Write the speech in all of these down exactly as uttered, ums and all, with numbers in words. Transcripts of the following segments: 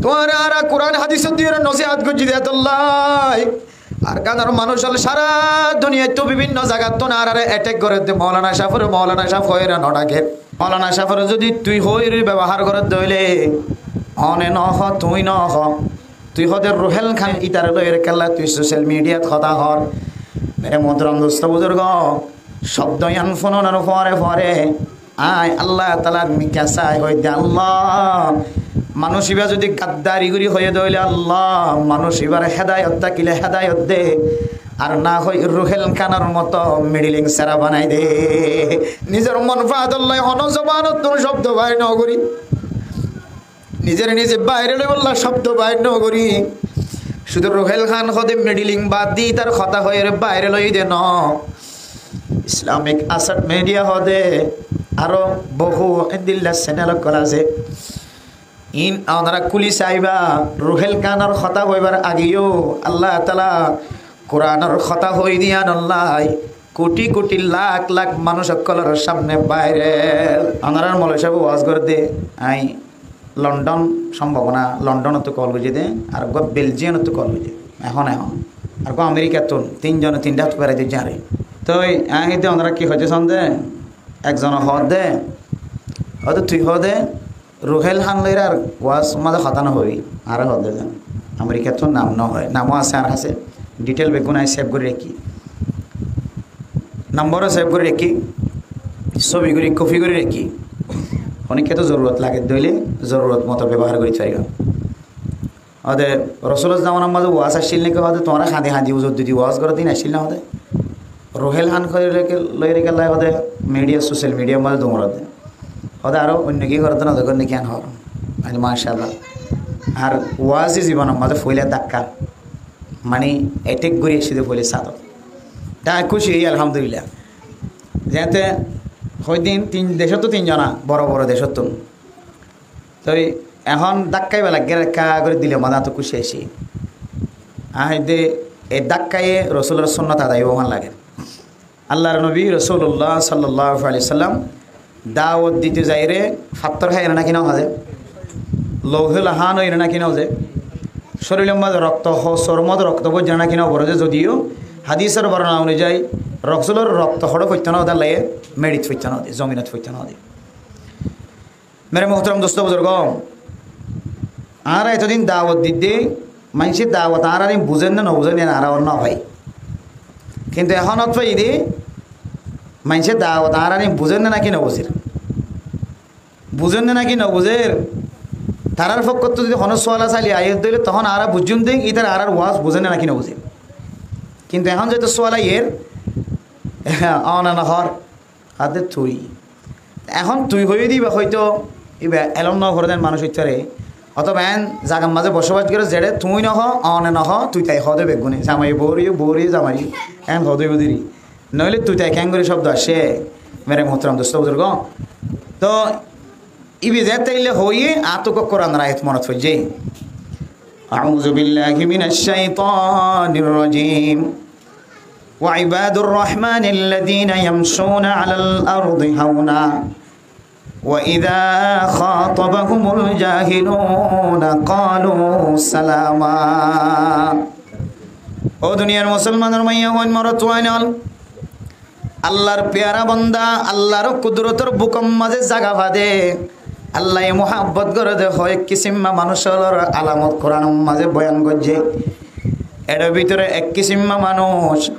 Tuáñra añára Kuran hádisor diyóre nosiyat goijjí de etollá. Arkanor manúic ókkol sára duniyaittú bibinno zagattún añáráre etek gorédde, Moulana sáfore Moulana sáf hoiyóre no dhaker. Moulana sáfore zodi tui hoiyóre bebohár gorédde óile, one no hoó, tuñí no hoó. Tui hoóde Ruhél Kán, ítare loiyóre kiyólla tui sosiyal midiyat hotá hoór. Mere muhtaram dustó buzurgó, cobdo yían fúnonor fore fore aññí Allah taalar niká sai hoóide, Allah, manúic íba zodi gaddari gorí hoiyé de óile, Allah, manúic íbar hédayot tákile hédayot de, ar na hoói Ruhél Kánor moto midiling sera banai de. Nizor monfaatollá honó zobanottún cobdo bair no gorí, nizore nize baire loibollá cobdo bair no gorí, cúdu Ruhél Kán hoóde midiling bad di ítar hotá hoiyóre baire loi de no. Islamic Asad Media hoóde aró bohú endilla senel ókkol asé. Iín onora kúli saiba, Ruhél Kánor hotá hoibar ageyó Allah taala Kuranor hotá hoi diyanollá kuthi kuthi lak lak manúic ókkolor samne baire. Onorar moloi sábe waz gorédde, aññí London, sombabona Londonottú kol goijjí de, ar uggúa Beljiyamottú kol goijjí de. Ehón, ehón. Ar uggúa Amerikattún, tin zone tin dháktu berai dóijje añáre. Toi aññí hoóidde, onora ki hoijjó sónde? Ekzone hoódde, hoódde tui hoóde Ruhél Kán loiyóre ar waz mazé hotá no hoibi, añáre hoódde zan. Amerikattú nam no hoó, namó asé añár hañsé, dithel beggún aññí sev gorí raikkí. Nambor ó sev gorí raikkí, sóbi gorí kofi gorí raikkí. Honíkka to zorurot lage de óile, zorurot moto bebohár gorí faribá. Hoóde, Rosulor zomanar mazé waz accíl né ki? Hoóde, tuáñra hañdi hañdi uzur didi waz goródde ín accíl né hoóde? Ruhél Kán hoiyóre ke-, loiyóre kiyólla hoóde, midiya, sosiyal midiyar mazé duñr de. Hoóde, aró oinno ki goródde no dekór né kiyán hoór. Aññí, macállah. Ar wazi zibonor mazé foila dakka. Mani, etek gorí aiccé de foila sadot. Te kúci ói, alhamdulillah. Zeéñte hoiddin tin decóttu tin zona, boro boro decóttu. Toi ehón dakka iba lagger ekka gorí dilor mazé añáttu kúci aiccé. Aññí hoóidde e dakkaye Rosulor sunnot adai óibo fán lager. Allar nobi Rosulullah sallallahu alaihi wasallam dawot dite zaiyóre fattór háiye né náki no háiye? Louhe lahán óiye né náki no óiye? Córilor mazé rokto ho-, sormot rokto boijjé né náki no boijjé? Zodiyó hadisor bornona onuzayi Rosulor rokto hoçé foittó no de, Allah ye meçit foittó no de, zominot foittó no de. Mere muhtaram dustó buzurgó, añára etodin dawot didde, maincé dawot añárare buzér né no buzér né añára ór no fai. Kintu ehón ót faiyí de, maincé dawot añárare buzér né náki no buzér. Buzér né náki no buzér, tarár fokkóttu zodi honó sual asali aiyér de óile, tohón añára buijjúm de, ítara añárar waz buzér né náki no buzér. Kintu ehón zehetu sual aiyér, one no hoór, Ade tui. Ehón tui hoiyé de iba hoito iba elóm no foredde manúic óit fare. Otóba en zagar mazé bosobas goré zeçé tui no hoó, one no hoó, tui tai hoó de beggúne. Zamaiye bouriyó, bouriyó zamaiye. En hoó de ibá diri. Noóile tui tai keéngorí cóbdo aiccé? Mere muhtaram dustó buzurgó. Toh iba zeéñtte hoiyé, añáttu Kuranor ayat monot foijjé. أعوذ بالله من الشيطان الرجيم. وعباد الرحمن الذين يمشون على الأرض هونا وإذا خاطبهم الجاهلون قالوا سلاما. Ó duniyar musolmanor maiyafuain, morotfuain ókkol, Allar piyara bonda, Allar kudrotor bukor mazé zaga fade, Allaye muhabbot goré de hoó ek kisimma manúic ókkolor alamot Kuranor mazé boyan goijjé. Ér bútore ek kisimma manúic,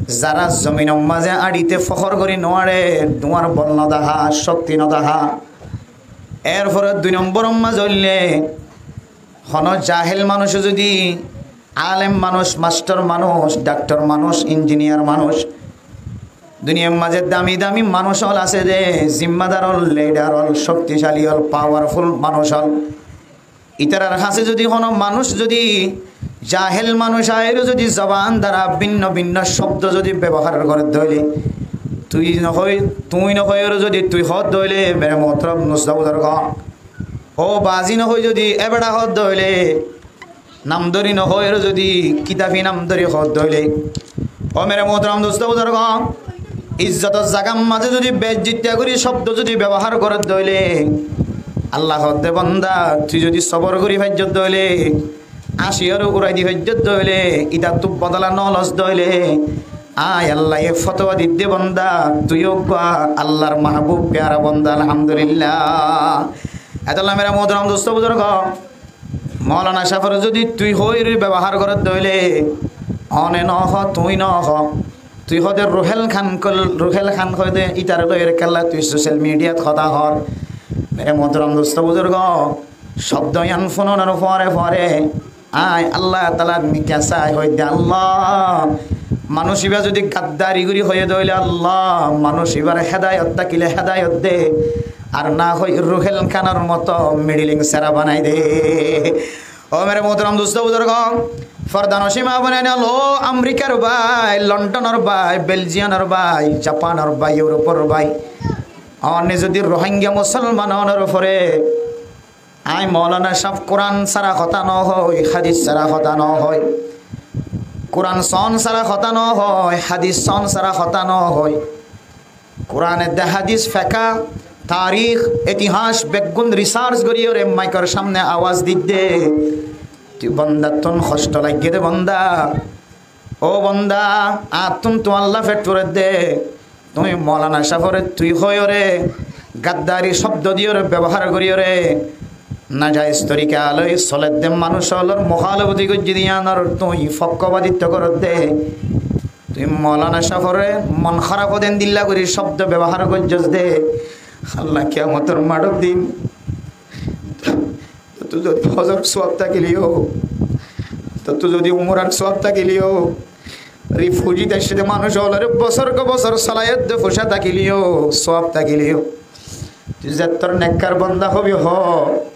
zara zominor mazé añçite fókor gorí no añçe, duar bol no dahá, cókti no dahá. Ér fore dui nombor mazé óilde, honó jahel manúic zodi alem manúic, mastor manúic, daktor manúic, injiniyar manúic, duniyar mazé dami dami manúic ókkol asé de, zimmadar ókkol, lidar ókkol, cókticali ókkol, pawarful manúic ókkol. Ítarar hañsé zodi honó manúic zodi jahel manúic aiyóre zodi zoban dara binno binno cóbdo zodi bebohár goré de óile, tui no hoói, tui no hoói zodi tui hoó de óile, mere muhtaram dustó buzurgó, ó bazi no hoói zodi é beça hoó de óile, nam dóri no hoói zodi kitabi nam dóri hoó de óile, ó mere muhtaram dustó buzurgó, izzotor zagar mazé zodi beijjoti gorí cóbdo zodi bebohár goré de óile, Allah hoódde, banda, tui zodi sobor gorí faijjós de óile, áñci ore urai di faijjós de óile, ítattú bodola no los de óile, añí Allaye fotowa didde, banda, tui uggwá Allar mahbub piyara banda, alhamdulillah. Etolla mere muhtaram dosto buzurgo, Moulana sáfore zodi tui hoói bebohár gorós de óile, one no hoó, tui no hoó. Tui hoóde Ruhél Kán kol-, Ruhél Kán hoóde ítare loi kiyólla tui social mediat hotá hoór. Mere muhtaram dosto buzurgo, cobdo yián fúnonor fore fore añí Allah taalar nike sai hoóide, Allah, manúic íba zodi gaddari gorí hoiyé de óile, Allah, manúic íbar hédayot tákile hédayot de, ar na hoói Ruhél Kánor moto midiling sera banai de. Ó mere muhtaram dosto buzurgo, fordanocin maa boináin ol, ó Amerikar bái, Londonor bái, Beljiyanor bái, Japanor bái, Iuropor bái, one zodi Rohingya musolman ónor fore añí Moulana sáf Kuran sára hotá no hoói, hádis sára hotá no hoói, Kuran sóon sára hotá no hoói, hádis sóon sára hotá no hoói, Kuran edde, hádis, feka, tarik, itihas beggún risarc goríyore maikor samne awaz didde, tui bandattún hoctho laiggé de, banda. Ó banda, añáttún tuáñlla feth furedde, tuñí Moulana sáfore tui hoiyóre, gaddari cobdo diyóre, bebohár goríyore, najaiz torika loi soledde manúic ólor muhálofoti goijjé de yíanor tuñí fokkobaditto goródde. Tui Moulana sáfore mon háraf ódde endilla gorí cobdo bebohár goijjós de. Allah, kiyamotor maçor din tottú zodi hozor suwab tákile yó, tottú zodi umrar suwab tákile yó, rifuji decót manúic ólore bosór ki bosór solaiyódde foicá tákile yó, suwab tákile yó, tui zettór nekkar banda hobi hoó,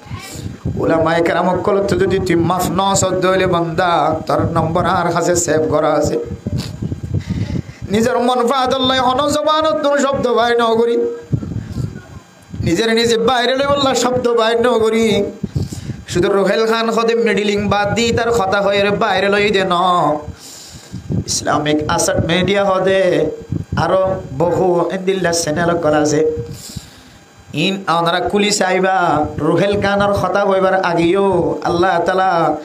ulamaye keram ókkolottú zodi tui maf no sódde óile banda, tor nombor añár hañsé sev gorá asé. Nizor monfaatólla honó zobanottún cobdo bair no gorí, nizor nize baire loibolla cobdo bair no gorí, cúdu Ruhél Kán hoóde midiling bad di ítar hotá hoiyóre baire loi de no. Islamic Asad Media hoóde aró bohú endilla senel ókkol asé. Iín onora kúli saiba, Ruhél Kánor hotá hoibar age yó Allah taala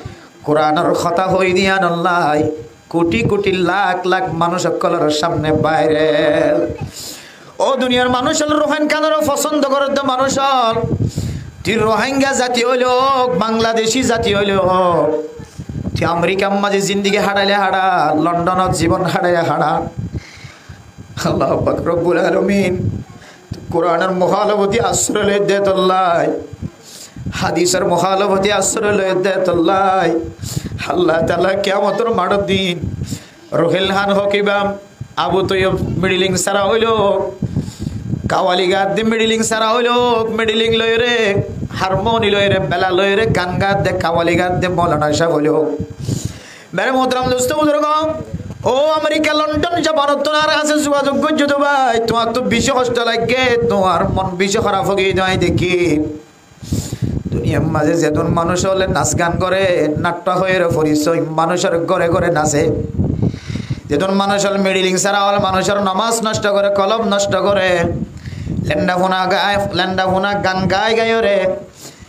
Kuranor hotá hoi de yíanolla kuthi kuthi lak lak manúic ókkolor samne bairal. Ó duniyar manúic ól, Ruhél Kánore fosóndo goródde manúic ól, tui Ruáingga zati óile ók, Bangladeci zati óile ók, tui Amerikar maze zindigi háçaile háça, Londonot zibon háçaile háça, Allah pak Robbul Alamin Kuranor muhálofoti asroi loiyódde tollai, hádisor muhálofoti asroi loiyódde tollai, Allah taala kiyamotor maçor din Ruhél Kán hokiba, Abu Toyob midiling sára óile ók, kawali gaádde midiling sára óile ók, midiling loiyóre, harmoni loiyóre, bela loiyóre, gan gaádde, kawali gaádde Moulana sáf óile ók. Mere muhtaram dosto buzurgo, ó Amerika, London, Japanottún añár hañsé zugazug goijjó de bái, tuáñrtú beci hoctho laiggé, tuáñr mon beci hóraf ói giyé de añí dekí. Duniyar maze zedún manúic óle nas gan goré, nattha hoiyóre forisoi, manúicor góre góre nasé. Zedún manúic ól midiling sára ól, manúicor nomaz nosto goré, kolob nosto goré, lenda funa gai-, lenda funa gan gai gaiyóre,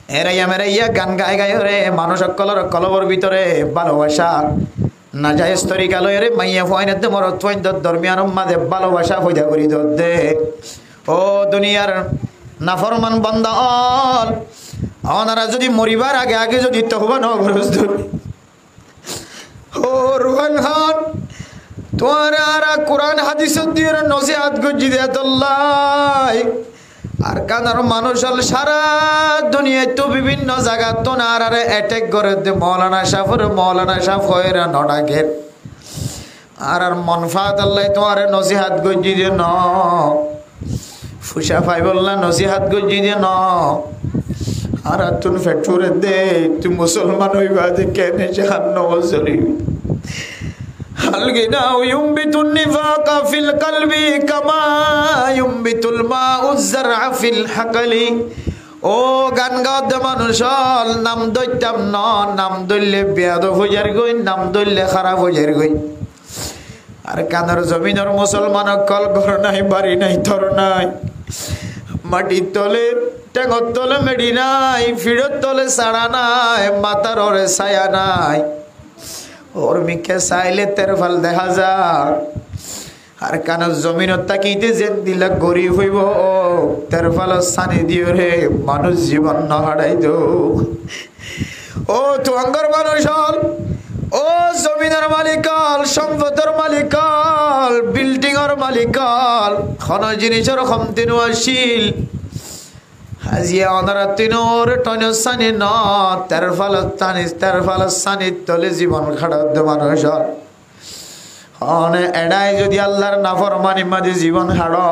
eraiya meraiya gan gai gaiyóre, manúic ókkolor kolobor bútore bálobaca, najaiz torika loiyóre maiyafuain edde morotfuain dor dormiyanor maze bálobaca foida gorí dodde. Ó duniyar naforman banda ól, onora zodi moribar age age zodi touba no gorós de, ó Ruhél Kán, tuáñre añára Kuran hádis diyóre nosiyat goijjí de tollai Arkanor manúic ól sára duniyaittú bibinno zagattún añárare attack gorédde, Moulana sáfore Moulana sáf hoiyóre no dhaker. Añárar monfaatolla tuáñre nosiyat goijjí de no, fucá faibolla nosiyat goijjí de no, añárattún feth furedde, tui musolman óiba de kene jahannamot zolibi. الغناء ينبت النفاق في القلب كما ينبت الماء الزرع في الحقل. Ó gan gaódde manúic ól, nam dóittam no, nam dóille beyadob ói zargói, nam dóille háraf ói zargói. Arkanor zominor musolman ókkol, gór nai, bari nai, tor nai, mathir tole Théngor tole meçi nái, fiçór tole sára nái, matár uore sáya nái. Ór mikká sailé terfal dehá zar. Arkanor zominot tákite zendilla gorif óibo, terfalor sáni diyóre manúic zibon no háçaido. Ó tuáñgor manúic ól, ó zominor malik ól, sompottor malik ól, bildingor malik ól, hono jinisor komti no accíl. Aijja onorattún ór thoinor sáni no, terfalor sáni, terfalor sáni tole zibon háçadde manúic ól. Hone eçé zodi Allar naformanir maze zibon háço,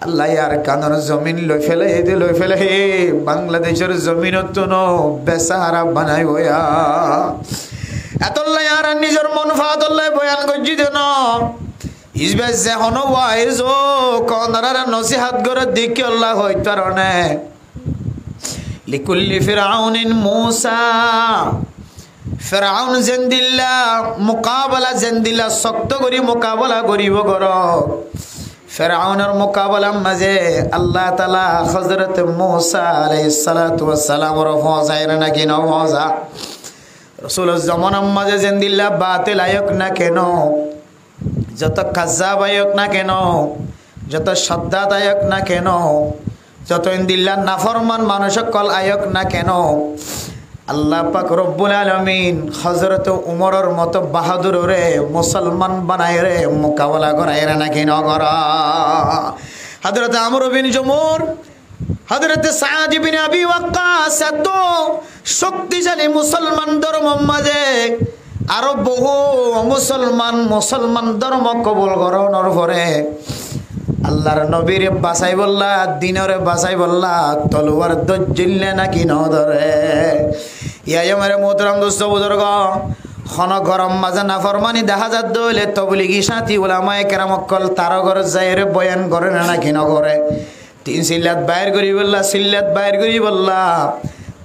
Allaye Arkanor zomin loi félaiye de, loi félaiye, Bangladecor zominottún besahára banaibo ya. Etolla añára nizor monfaatolla boyan goijjí de no. Iba ze hono waiz ók, onoráre nosíhat gorer de kiyólla hoitar ne. Likulli Firaunin Musa. Firaun zendilla mukabala, zendilla sokto gorí mukabala goríbo goró, Firaunor mukabalar maze Allah taala Hozrot Musa alaihissalatu wassalamore foñsaiyé né náki no foñsa? Rosulor zomanar maze zendilla batil aiyók na keno, zoto kazzab aiyók na keno, zoto cazzab aiyók na keno, zoto endilla naforman manúic ókkol aiyók na keno, Allah pak Robbul Alamin Hozrot Umoror moto bahadurore musolman banaiyóre mukabala goraiyé né náki no gorá? Hozrot Amr bin Jumur, Hozrot Saad ibn Abi Wakkas eto cokticali musolman dormor maze aró bohú musolman musolman dormo kobul gorónor fore Allar nobire basaibólla, dinore basaibólla toluwar dóijjil né náki no dóre? Yá yá mere muhtaram dustó buzurgó, hono gorór maze naformani dehá zadde óile tobligi cáñti ulamaye keram ókkol taró górot zaiyóre boyan goré né náki no goré? Tin sillat bair goríbolla, sillat bair goríbolla,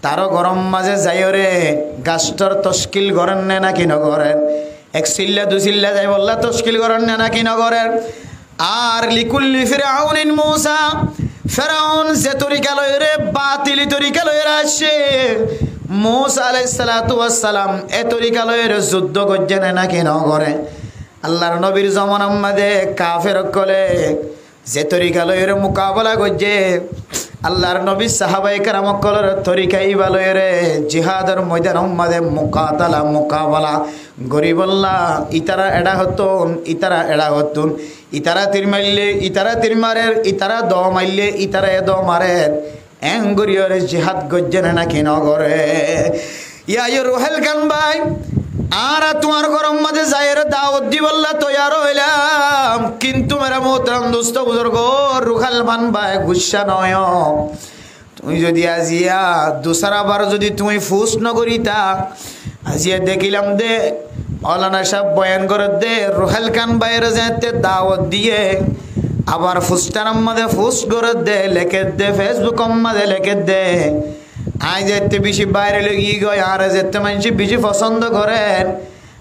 taró gorór maze zaiyóre gastor tockil gorér né náki no gorér? Ek silla du silla zaibolla tockil gorér né náki no gorér? Ar likulli Firaunin Musa, Firaun ze torika loiyóre, batili torika loiyóre aiccé, Musa alaihissalatu wassalam e torika loiyóre zuddo goijjé né náki no goré? Allar nobir zomanar maze kafer ókkole ze torika loiyóre mukabala goijjé, Allar nobir sahabaye keram ókkolor torika iba loiyóre jihador moidanor maze mukatala, mukabala goríbolla, itará eçá hottún, itará eçá hottún, itará tir maille, itará tir marer, itará dó maille, itará e dó marer. Eén goríyore jihad goijjé né náki no goré? Yá yó Ruhel Khan bái, añára tuáñr gorór maze zaiyóre dawot dibolla toiyar óilam, kintu mere muhtaram dustó buzurgó, Ruhel Khan bái guccá no óiyo. Tuñí zodi aziya dusára bar zodi tuñí fus no gorítá, aziya dekílam de, Moulana sáb boyan gorédde, Ruhel Khan báiyore zeéñtte dawot diyé, abar fustaror maze fus gorédde, lekédde, Facebookor maze lekédde, aññí zeéñtte bicí báiral ói giyí goi, añáre zeéñtte maincé bicí fosóndo gorér,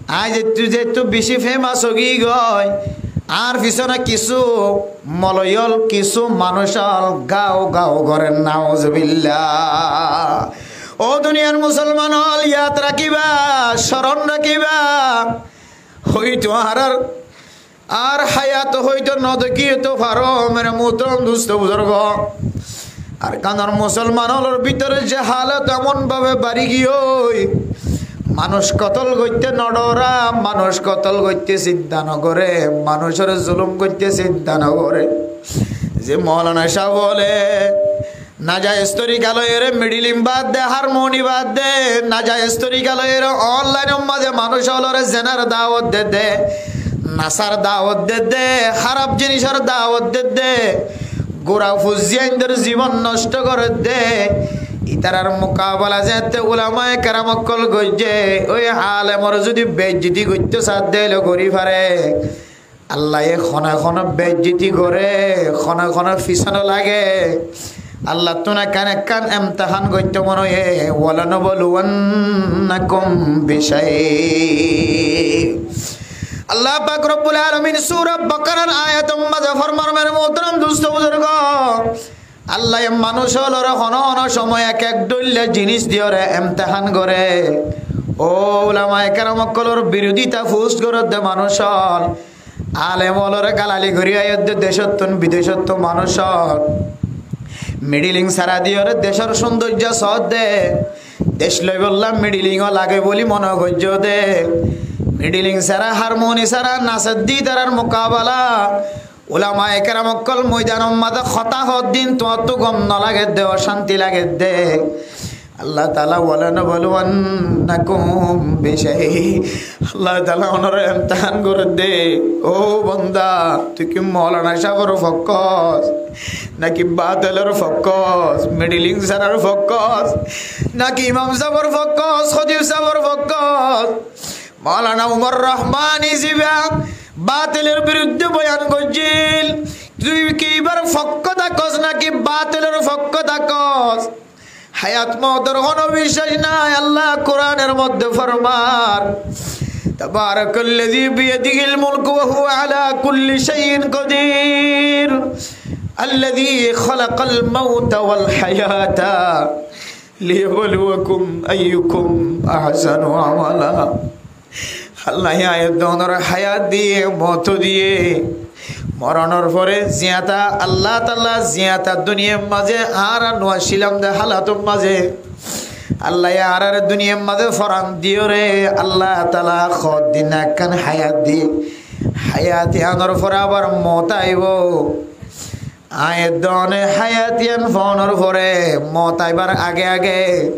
aññí zeéñttu, zeéñttu bicí fémas ói giyí goi, añár fisóne kissú moloi ól, kissú manúic ól gaw gaw gorér, nauzubillah. Ó duniyar musolman ól, yad rakíba, coron rakíba, hoito añárar ar hayat hoito no dekí to faro, mere muhtaram dustó buzurgó. Arkanor musolman ólor bútore ze halot emon babe bari giyói, manúic kotol goitté no dóra, manúic kotol goitté sinta no goré, manúicor zulum goitté sinta no goré. Ze Moulana sáb óle najayez torika loiyóre midhilim baadde, harmoni baadde, najayez torika loiyóre onlainor maze manúic ólore zenar dawot dedde, nasar dawot dedde, háraf jinisor dawot dedde, gura fuzziyaindor zibon nosto gorédde, itarar mukabala zeéñtte ulamaye keram ókkol goijjé, ói alemor zodi beijjoti goitto sadde óile gorí fare. Allaye hone hone beijjoti goré, hone hone fisóne lage. Allattún ekkán ekkán emtehán goittó mone óiye, "Walanabluwannakum bishai." Allah pak Robbul Alamin sura Bakarar ayator maze formar, mere muhtaram dustó buzurgó, Allaye manúic ólore honó honó somoi ek ek dóilla jinís diyóre emtehán goré. Ó ulamaye keram ókkolór birodita fus gorédde manúic ól, alem ólore galali gorí aiyédde decóttun bidecóttun manúic ól, midhiling sára diyóre decór cúndoijja soódde, dec loibolla midhiling ó lage bóli mone goijjó dé, midhiling sára, harmoni sára nasedde ítarar mukabala. Ulamaye keram ókkol moidanor mazé hotá hoóddin tuáñrtu gom no lagedde, ocánti lagedde. Allah taala, "Walanabluwannakum bishai." Allah taala onóre emtehán gorédde. Ó banda, tui ki moulana sáfor fokk ós, náki batelor fokk ós, midhiling sárar fokk ós, náki imam sáfor fokk ós, hótib sáfor fokk ós? Moulana Umar Rohmani ziba batelor birudde boyan goijjíl, tui ki ibar fokko tákos náki batelor fokko tákos? Hayat moutor honó bicác nái. Allah Kuranor modde formar, "Tabarakallazi biyadihil mulku wa huwa ala kulli shai'in qadir, allazi khalaqal mauta wal hayata liyabluwakum ayyukum ahsanu amala." Allah ye añára onóre hayat diyé, mout diyé, moronor fore ziyata, Allah taala ziyata duniyar mazé añára no accílam dé halator mazé, Allah ye añárare duniyar mazé foran diyóre, Allah taala hoddin ekkán hayat diyé, hayat iyanor fore abar mout aibó. Aññí edde one hayat iyan foónor fore, mout aibar age age,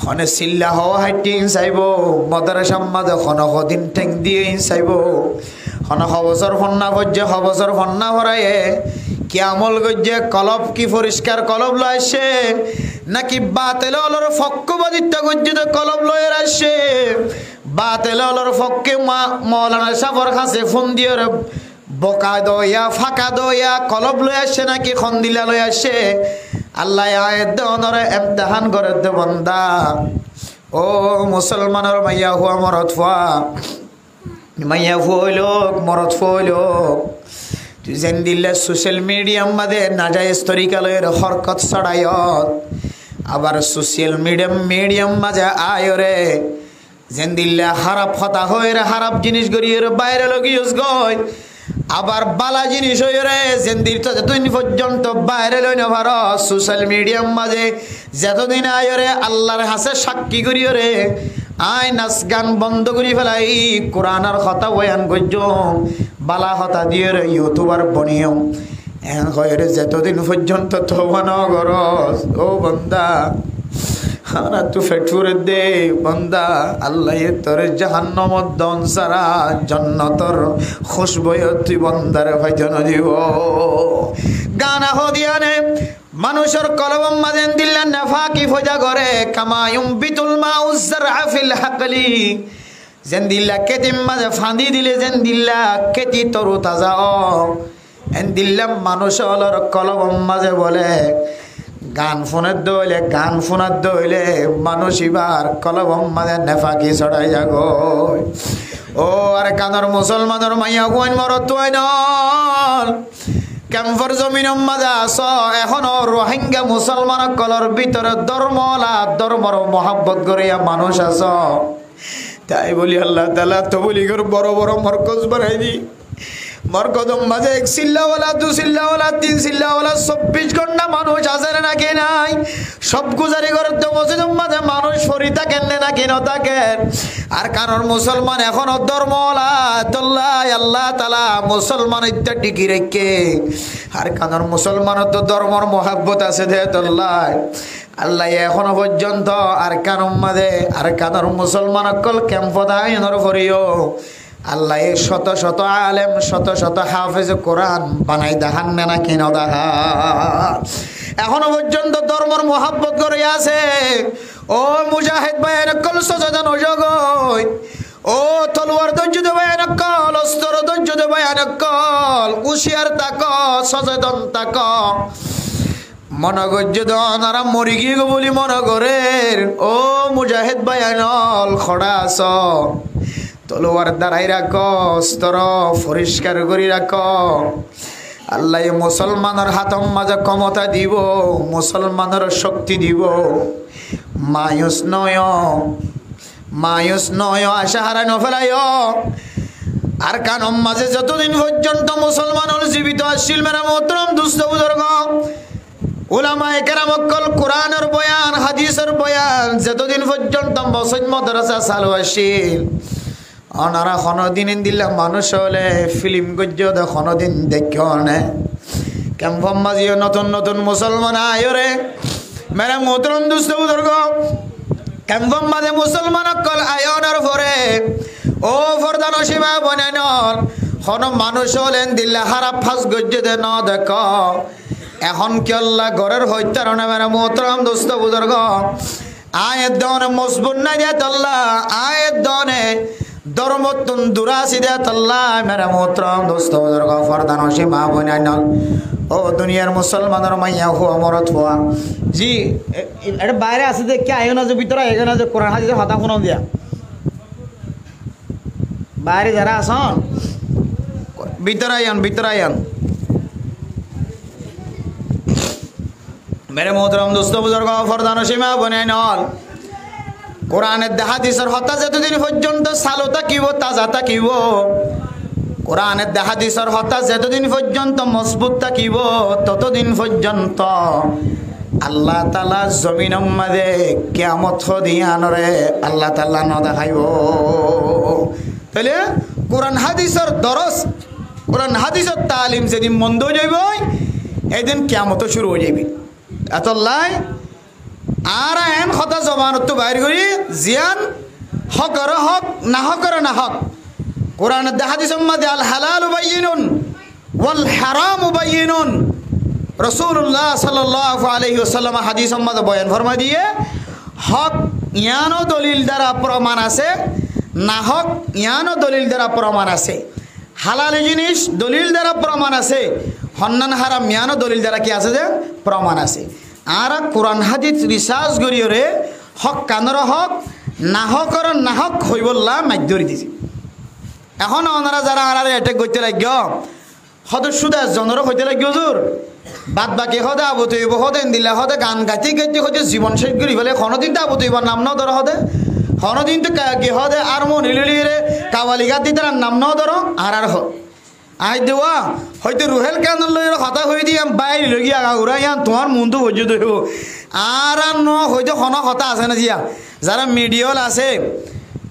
hone silla hoó haittí ín saibó, modorasar mazé hone hodin théng diyé ín saibó, hone ho bosór fonná foijjé, ho bosór fonná foraiyé, ki amol goijjé, kolob ki foriskar kolob loi aiccé, náki batel ólor fokkó baditta goijjé de kolob loiyóre aiccé, batel ólor fokkó ma-, moulana sáfor hañsé fún diyóre boka doiya, faka doiya, kolob loi aiccé náki hondilla loi aiccé? Allah ye aññí edde onóre emtehán gorédde banda. Ó musolmanor maiyafua morotfua, maiyafua óilok, morotfua óilok, tui zendilla social mediar mazé najayez torika loiyóre horkot soraiyós, abar social media, mediar mazé aiyóre zendilla háraf hotá hoiyóre, háraf jinís goríyore bairal ói giyós goi, abar bála jinís óiyore, zendir to zetodin foijjonto bairal ói no farós, social mediar mazé zetodin aiyóre Allar hañsé sakkí goríyore, aññí nas gan bondo gorí félai, Kuranor hotá boyan goijjóm, bála hotá diyóre youtubar boniyóm, en hoiyóre zetodin foijjonto touba no gorós, ó banda, añárattu feth furedde banda, Allah ye toré jahannamor don sára jonnotor kúcbu tui bandare faito no dibo. Gana hodiyane manúicor kolobor mazé endilla nefaki foida goré, kama yumbitul ma'u zar'a fil haqli. Zendilla kétir mazé fañdi dile zendilla kéti toru taza ó, endilla manúic ólor kolobor mazé bóle gan fúnedde óile, gan fúnedde óile manúic ibar kolobor mazé nefaki sorai zagói. Ó Arkanor musolmanor maiyafuain morotfuain ól, kemfor zominor mazé asó, ehóno Rohingya musolman ókkolor bútore dormo ola, dormor muhabbot goríya manúic asó. Tái bóli Allah taala tobligor boro boro morkoz banai di. Morkozor mazé ek silla wala, du silla wala, tin silla wala, sobbic gonta manúic asé né náki nái? Sob guzari gorédde mosjidor mazé manúic fori táker né náki no táker? Arkanor musolman ehóno dormo ola, tolla Allah taala musolman itta digi raikké. Arkanor musolmanottu dormor muhabbot asé dé tolla. Allah ye ehóno foijjonto Arkanor mazé, Arkanor musolman ókkol kemfot aiyónor foreyó Allah ye cóto cóto alem, cóto cóto hafez Kuran banai dahán né náki no dahán? Ehóno foijjonto dormor muhabbot gorí asé. Ó mujahed báiyain ókkol, sozedon ói zogói. Ó toluwar dóijjo dé báiyain ókkol, ostor dóijjo dé báiyain ókkol, uciyar táko, sozedon táko. Mone goijjó de onora mori giyé goi buli mone gorér. Ó mujahed báiyain ól, hoçé asó? Toluwar darai rakó, ostoro foriskar gorí rakó. Allaye musolmanor hátor mazé kómota dibou, musolmanor cókti dibou. Mayus no óiyo, mayus no óiyo, acá hárai no félaiyo. Arkanor mazé zotodin foijjonto musolman ókkol zibito accíl, mere muhtaram dustó buzurgó, ulamaye keram ókkol Kuranor boyan, hadisor boyan, zotodin foijjonto mosjid modrasa salu accíl, onora honodin endilla manúc ókkole filim goijjé dé honodin deikkó né? Kemfor mazé yó notun notun musolman aiyóre, mere muhtaram dustó buzurgó, kemfor mazé musolman ókkol aiyónor fore, ó fordanocin maa boinain ókkol, hono manúc ókkole endilla háraf ham goijjé dé no deikkó. Ehón kiyólla gorér hoittó faro né, mere muhtaram dustó buzurgó? Añí edde one mozbut nái dé tolla, añí edde one dormottún dure así dé tolla, mere muhtaram dustó buzurgó, fordanocin maa boinain ókkol, ó duniyar musolmanor maiyafua morotfua. Ji, e, e, ere baáre asé dé ki, aiyó na ze, bútore aiyó na ze, Kuran hádisor hotá fúnon diya. Baáre zará asón, bútore aiyón, bútore aiyón. Mere muhtaram dustó buzurgó, fordanocin maa boinain ókkol, Kuran edde hádisor hotá zotodin foijjonto salu tákibo, taza tákibo, Kuran edde hádisor hotá zotodin foijjonto mozbut tákibo, totodin foijjonto Allah taala zominor mazé kiyamot hoó dé yíanore Allah taala no deháibo. Tóile Kuran hádisor doros, Kuran hádisor taalim zedin bondo ói zaiboi, edin kiyamot cúru ói zaiboi. Etolla añára eén hotá zobanottú bair gorí, ziyán hókore hók, nahókore nahók. Kuran edde hádisor mazé al halalu bayyinun wal haramu bayyinun. Rosulullah sallallahu alaihi wasallame hádisor mazé boyan formai diyé, hók yíano dolil dara proman asé, nahók yíano dolil dara proman asé. Halali jinis dolil dara proman asé, honnán háram yíano dolil dara ki asé dé? Proman asé. Añára Kuran hádis risarc goríyore hókkanore hók, nahókore nahók hoibólla maijjé dóri diyé. Ehón onora zará añárare etek goittó laiggó, hoóde cúdu ekzonore hoitó laiggó huzur, bad baki hoóde Abu Toiba hoóde endilla hoóde gan gaitté gaitté hoóde zibon céc gorí félaiye, honodin to Abu Toibar nam no dóro hoóde, honodin to ka-, ki hoóde armoni loi loi re kawali gat ditarar nam no dóro, añárar hoó. Añí de wá, hoito Ruhel Khanor loi hotá hoiyé de, yían baáre loi giyé agagura, yían tuáñr muúntu foijjé de óibo. Añára no hoito hono hotá asé né ziya. Zará midhiya ól asé,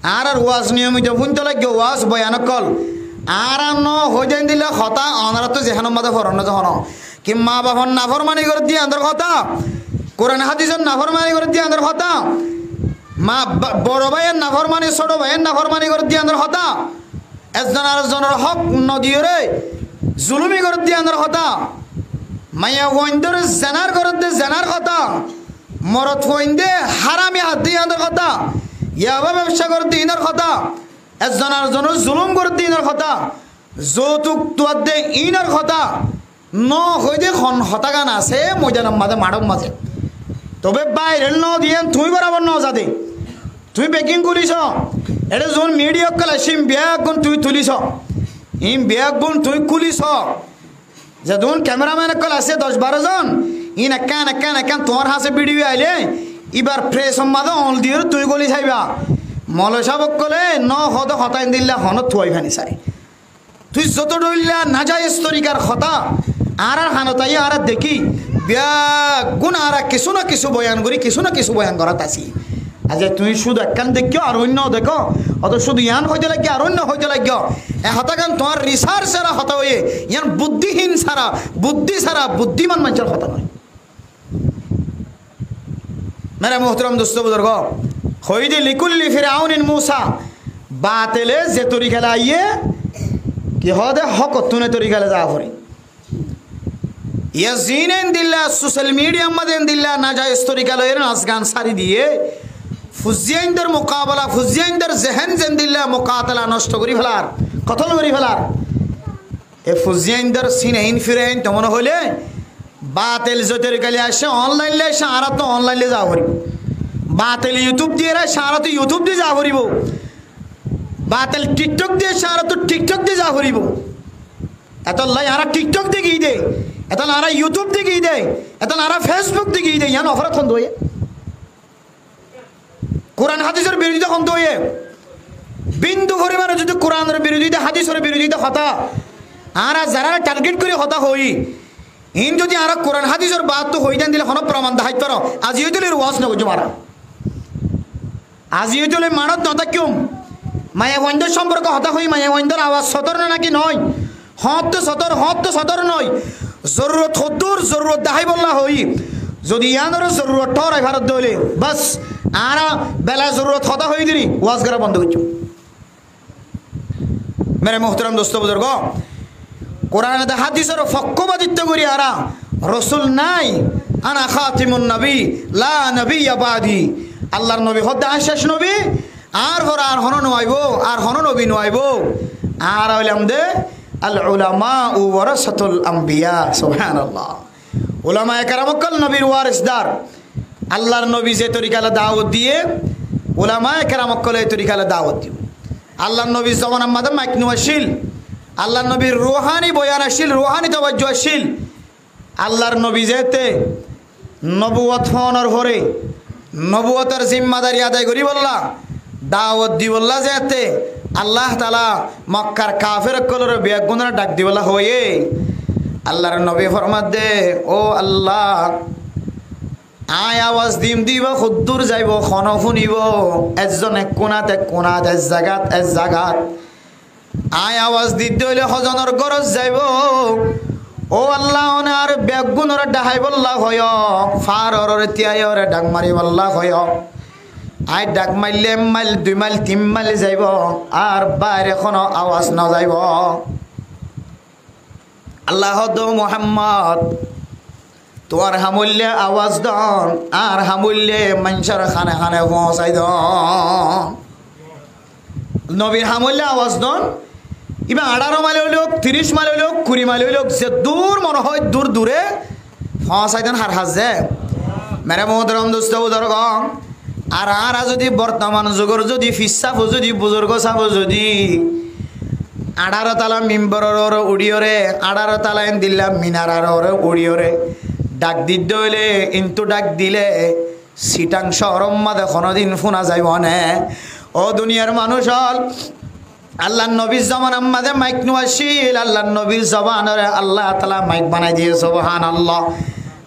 añárar waz niyomito fúinto laiggó, waz boyan ókkol. Añára no hoito endilla hotá, onorattú zehénor mazé foron né de hono. Ki maa bafor naformani gorédde yíanor hotá, Kuran hádisor naformani gorédde yíanor hotá, maa ba-, boro báiyor naformani, sóto báiyor naformani gorédde yíanor hotá. Ekzon arekzonor hók no diyóre zulumi gorédde yíanor hotá, maiyafuaindóre zenar gorédde zenar hotá, morotfuainde hárami haddé yíanor hotá, yaba bebsa gorédde yíanor hotá, ekzon arekzonor zulum gorédde yíanor hotá, zoutuk tuadde yíanor hotá, no hoóide hon hotágan asé moidanor mazé, maçór mazé. Tobe báiral no diyén, tuñí borabor no zade. Tuñí beggín kúliso. Eçé zuún midhiya ókkol aiccé, ín beggún tuñí tulíso. Ín beggún tuñí kúliso. Zedún kemeramen ókkol asé doc baró zon, ín ekkán, ekkán, ekkán tuáñr hañsé bidhiyo ailé, íbar presor mazé oñl diyóre tuñí góli saiba. Moloi sáb ókkolé no hoóde hotá endilla honót tuwai fani sai. Tui zoto dhoilla najayes torikar hotá añárar hanot aiyé, añára dekí, beggún añára kissú na kissú boyan gorí, kissú na kissú boyan gorát así. Aijja tui cúdu ekkán dekkó ar oinno dekó, óto cúdu yián hoité laiggé ar oinno hoité laiggé. E hotágan tuáñr risarc sára hotá óiye, yián buddíhin sára, buddí sára, buddíman maincór hotá noó. Mere muhtaram dustó buzurgó, hoiyé de likulli firaunin Musa, batele ze torikale aiyé, ki hoó de hókottún e torikale za fore. Ye zine endilla sosal midhiyar mazé endilla najayes torikale ere nas gan sári diyé, fuzzíyaindor mukabala, fuzzíyaindor zehen zendilla mukatala noshto gorí felar, kotol gorí felar. E fuzzíyaindor sine in firain tomon hoilé, batel zotor kali aiccé, onlain loi aiccé, añárattú onlain loi za foribó. Batel YouTube di aiccé, añárattú YouTube di za foribó. Batel TikTok di aiccé, añárattú TikTok di za foribó. Etollá añára TikTok dekí de, etollá añára YouTube dekí de, etollá añára Facebook dekí de, yián oforot hondilla óiye? Kuran hádisor birodita hondilla óiye? Bindu forimane zodi Kuranor birodita, hádisor birodita hotá, añára zarare target gorí hotá hoói, iín zodi añára Kuran hádisor baáttu hoói dé endilla honó proman dahái faro, aijja óite loi waz nogoijjum añára. Aijja óite loi maçot notáikkum. Maiyafuaindór somporke hotá hoói, maiyafuaindór awaz sotor né náki noó? Hoóñtte sotor, hoóñtte sotor noó. Zorurot hoddúr, zorurot daháibolla hoói. Zodi yiánore zorurot thóorai faredde óile, bas, añára bela zorurot hotá hoói diri, waz gorá bondo goijjum. Mere muhtaram dosto buzurgo, Kuran ade hádisor fokkobadittó gorí añára, Rosul nái, "Ana khatimun nabi, la nabiyya ba'di." Allar nobi hoódde añár céc nobi, añár fore ar honó no aibó, ar honó nobi no aibó. Añára óilam de al ulama'u warasatul anbiya. Subhanallah. Ulamaye keram ókkol nobir warisdar. Allar nobi ze torikala dawot diyé, ulamaye keram ókkole e torikala dawot diyé. Allar nobir zomanar mazé maik no accíl. Allar nobir ruháni boyan accíl, ruháni tobajjo accíl. Allar nobi zeéte nobuwot foónor fore nobuwotor zimmadari adai goríbolla, dawot dibolla zeéte Allah taala Mokkar kafer ókkolore beggúnore dhak dibolla hoiyé, Allar nobi formadde, "Ó Allah, aññí awaz dim de íba hoddúr zaibo, hone fúnibo?" Ezzon ek kunat, ek kunat, ek zagat, ek zagat. Aññí awaz didde óile hozonor górot zaibo. Ó Allah, one ar beggúnore dhaháibolla hoiyó, fárorore, tíaiyore dhak maribolla hoiyó. Aññí dhak maille ek mail, dui mail, tin mail zaibo, ar baire hono awaz no zaibo. Allah hoódde, Muhammad, tuáñr ham óilde awaz don, añár ham óilde maincór hane hane foóñsai don. Nobir ham óilde awaz don, íba añçáro mail óilok, tiríc mail óilok, kuri mail óilok, ze dur mone hoó dur dure foóñsai don. Har hás ze, mere muhtaram dosto buzurgo, ar añára zodi bortoman zugor zodi fir sáf zodi buzurgo sáf zodi añçáro tala mimboror uore uçíyore, añçáro tala endilla minarar uore uçíyore dhak didde óile, intu dhak dile Sitang cóoror mazé honodin fúna zaibo né? Ó duniyar manúic ókkol, Allar nobir zomanar mazé maik no accíl, Allar nobir zobanore Allah taala maik banai diye, subhanallah.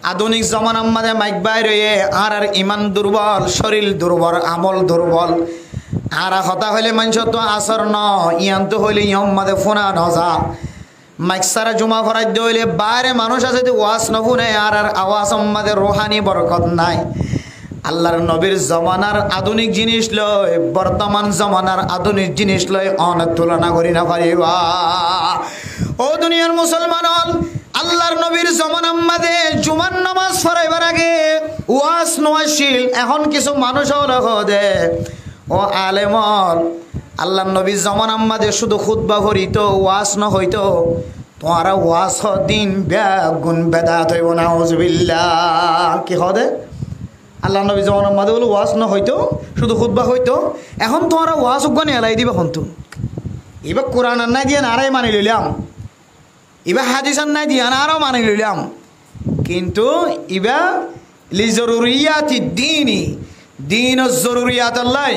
Adunik zomanar mazé maik bair óiye, añárar iman durbol, córil durbol, amol durbol. Añára hotá hoile maincóttu asór no, yiántu hoile yían mazé fúna no za. Maik sára juma foraidde óile baire manúic asé de waz no fúne, añárar awazor mazé ruhani borkot nái. Allar nobir zomanar adunik jinis loi, bortoman zomanar adunik jinis loi one tulona gorí no fariba. Ó duniyar musolman ókkol, Allar nobir zomanar mazé jumar nomaz foraibar age waz no accíl, ehón kissú manúic ókkole hoó de, ó alem ókkol, Allar nobir zomanar mazé cúdu hutba forito, waz no hoito, tuáñra waz hoó de ín beggún bedat óibo, nauzubillah. Ki hoó de? Allar nobir zomanar mazé bóle waz no hoito, cúdu hutba hoito, ehón tuáñra waz uggwá elai diba hontú? Iba Kuranot nái de yián añára mani loilam. Iba hádisot nái de yián añára mani loilam. Kintu iba li zoruriyati dini, dinor zoruriyator lai,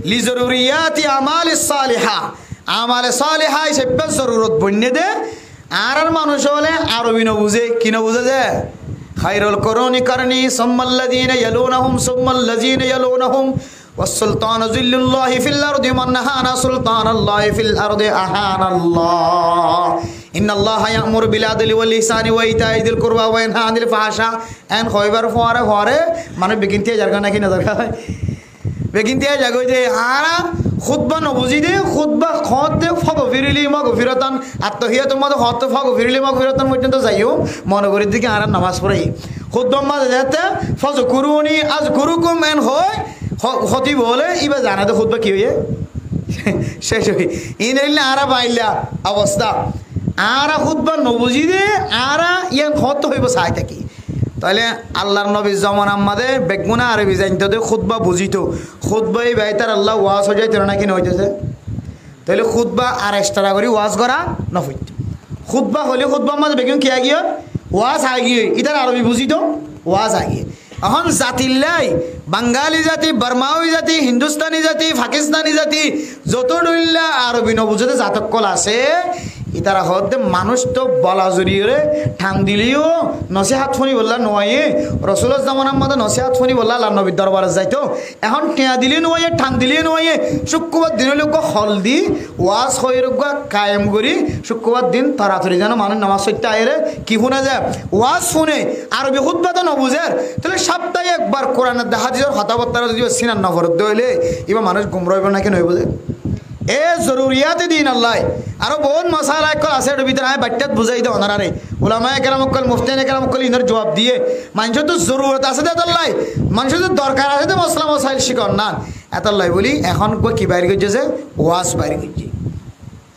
li zoruriyati amali saliha, amale saliha hísabe zorurot boinné de, añárar manúic ókkole Arobi no buzé, ki no buzé de? Khairul kuruni karni, summa alladhina yalunahum, summa alladhina yalunahum, والسلطان ظل الله في الأرض، من أهان سلطان الله في الأرض أهانه الله. إن الله يأمر بالعدل والإحسان وإيتاء ذي القربى وينهى عن الفحشاء. En hoibar fore fore manúic beggín tíai zargói né ki no zargói? Beggín tíai zargói de, añára hutba no buzí de, hutba hoótte fagfir li magfiratan, attohiyator mazé hoótte fagfir li magfiratan foijjonto zaiyum, mone gorí de ki añára nomaz forai. Hutbar mazé zeéte fazkuruni azkurkum en hoó, Ho-, hotibe bóle, íba zane de hutba ki óiye? Céc óiye. Iín óilde añára bailla obosta. Añára hutba no buzí de, añára yián hoóñtte hoibó sai táki. Tóile Allar nobir zomanar mazé beggúne Arobi zainto de, hutba buzíto. Hutba íba itarallá waz ói zaito né, náki no óito de? Tóile hutba ar estara gorí waz gorá no foitto. Hútba hoilé hútbar mazé beggún ki aigiyói? Waás aigiyói. Ítar Arobi buzí to waás aigiyói. Ehón zatillái, Bangali zati, Bormawi zati, Hindustani zati, Pakistani zati, zoto dhoilla Arobi nobuzé de zat ókkol asé, ítara hoódde manúic to bola zoriyóre than dileyó nosíhat fúnibollá nuaiyé, Rosulor zomanar mazé nosíhat fúnibollá Allar nobir dorbarot zaito. Ehón thiañ dileyó nuaiyé, than dileyó nuaiyé, cúkkurbar din óile uggúa hol di, waás hoiyóre uggúa kayem gorí, cúkkurbar din toratori zeno manúic nomás foitté aiyóre ki fúna za? Waás fúne, Arobi hútba to nobuzer. Tóile sáptaye ekbar Kuran ar hádisor hotábattára zodi íba sinat noforedde óile, íba manúic gumra óibo náki noóibo ze? E zoruriyate din Allah. Aró bout masala ókkol asé, ér bútore añí baittát buzái de onoráre. Ulamaye keram ókkol, muftiye keram ókkol inor juab diye. Maincóttu zorurot asé de étolla. Maincóttu dorkar asé de mosala mosail cíkon nan. Étolla bóli ehón uggúa ki bair goijjé ze? Waás bair goijjé.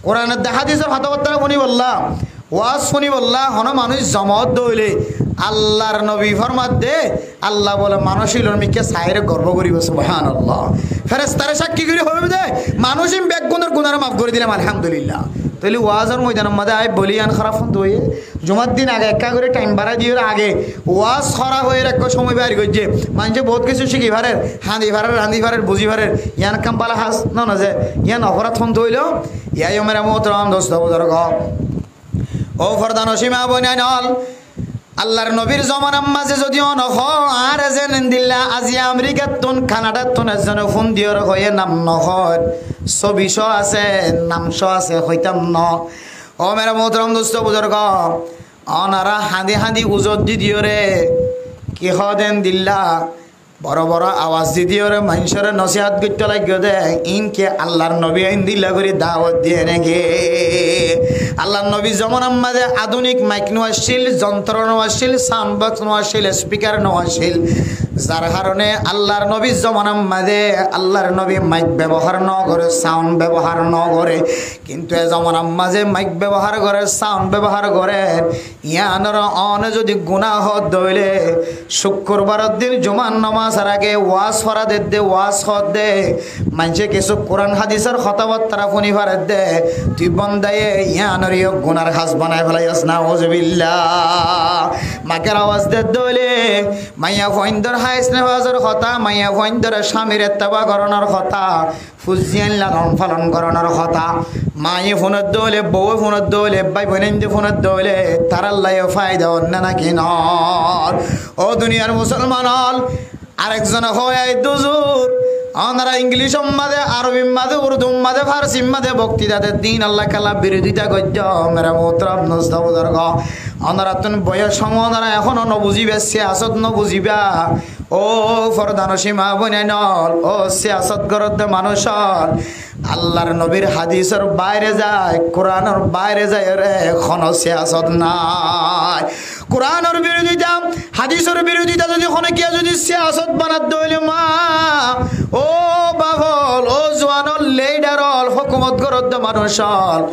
Kuran ar hádisor hotábattára fúnibollá, waás fúnibollá honó manúic zoma ódde óile Allar nobi formadde, Allah bóle manúic ílor mikká saiyóre gorbo goríbo, subhánallah. Ferestare sákki gorí hoibo de, manúic ín beggúnor gunáre maf gorí dilam, alhamdulillah. Tóile waázor moidanor mazé aái bóli yián hóraf fúntu óiye, jumar din age ekká gorí thaim barái diyóre age waás hora hoiyóre ekká cómoi bair goijjé. Maincé bout kessú cíki farer, hañdi farer, rañdi farer, buzí farer. Yián ekkán bála ham no né ze, yián oforad fúntu óilo. Yá, yá mere muhtaram dosto buzurgo, ó fordanocin maa boinain ól, Allar nobir zomanar mazé zodi ono hoó, añáre zen endilla aijja Amerikattún, Kanadattún ezzone fún diyóre hoiyé, nam no hoór, sóbi só asé, nam só asé, hoitám no. Ó mere muhtaram dosto buzurgo, onora hañdi hañdi uzor di diyóre, ki hoó de endilla, boro boro awaz di diyóre maincóre nosíhat goittó laiggó de, ín ki Allar nobi endilla gorí dawot diye néki? Allar nobir zomanar mazé adunik maik no accíl, zontro no accíl, saund boks no accíl, spikar no accíl. Zar harone Allar nobir zomanar mazé Allar nobi maik bebohár no goré, saund bebohár no goré. Kintu e zomanar mazé maik bebohár gorér, saund bebohár gorér, yiánor one zodi guná hoódde óile, cúkkurbaror din jumar nomásor age waás fora dedde, waás hoódde, maincé kessú Kuran hádisor hotábattára fúni faredde, tui bondaye yiánor yó gunár ham banai félaiyos, nauzubillah. Maiker awaz dedde óile, maiyafuaindor háis nefasor hotá, maiyafuaindor cámir etteba gorónor hotá, fuain lalon falon gorónor hotá, maye fúnedde óile, bouwe fúnedde óile, bái boinainde fúnedde óile, tarálla yó faida ór né náki noór? Ó duniyar musolman ól, arek zone hoói aiyé de uzur, onora Inglícor mazé, Arobir mazé, Urdur mazé, Farsir mazé boktita de, din Allah kala birodita goijjó, mere muhtaram dosto buzurgo, onorattún boyos hom, onora ehóno no buziba, siyasot no buziba. Ó fordanocin maa boinain ól, ó siyasot goródde manúic ól, Allar nobir hádisor baire zai, Kuranor baire zaiyóre honó siyasot nái. Kuranor birodita, hádisor birodita zodi honókiye zodi siyasot banadde óile maa, ó baf ól, ó zuan ól, lidar ól, hókumot goródde manúic ól,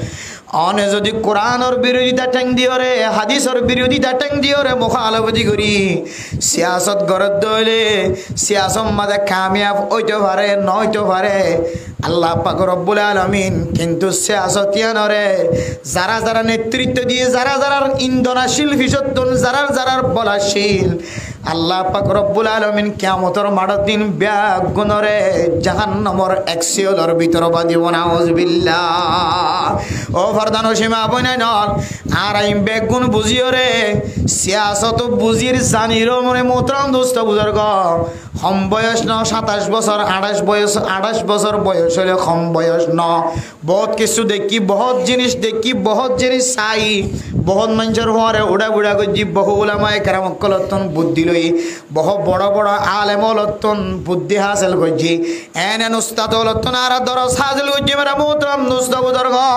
one zodi Kuranor birodita théng diyóre, hádisor birodita théng diyóre, muhálafoti gorí siyasot goródde óile, siyasot mazé kamiyab óito fare, no óito fare, Allah pak robbul alamin kintu siyasot yiánoré zará zará netritto diyé, zará zarár indon accíl ficottún, zarár zarár bol accíl, Allah pak robbul alamin kiyamotor maçor din beggúnoré jahannamor ek siyólor bútore badibo, nauzubillah. Ó fordanocin maa boinain ól, añára ín beggún buzíyoré, siyasot buzír zanir, ó mere muhtaram dosto buzurgo, hom boyos no, sátais bosór, añçais boyos, añçais bosór boyos óile hom boyos no. Bout kessú deikkí, bout jinis deikkí, bout jinis saái, bout maincór fuáñre uçá-buçá goijjí, bout ulamaye keram ókkolottún buddí loiyí, bout boro boro alem ókolottún buddí hásil goijjí, en en ustad ókolottún añára doros hásil goijjí, mere muhtaram dosto buzurgo.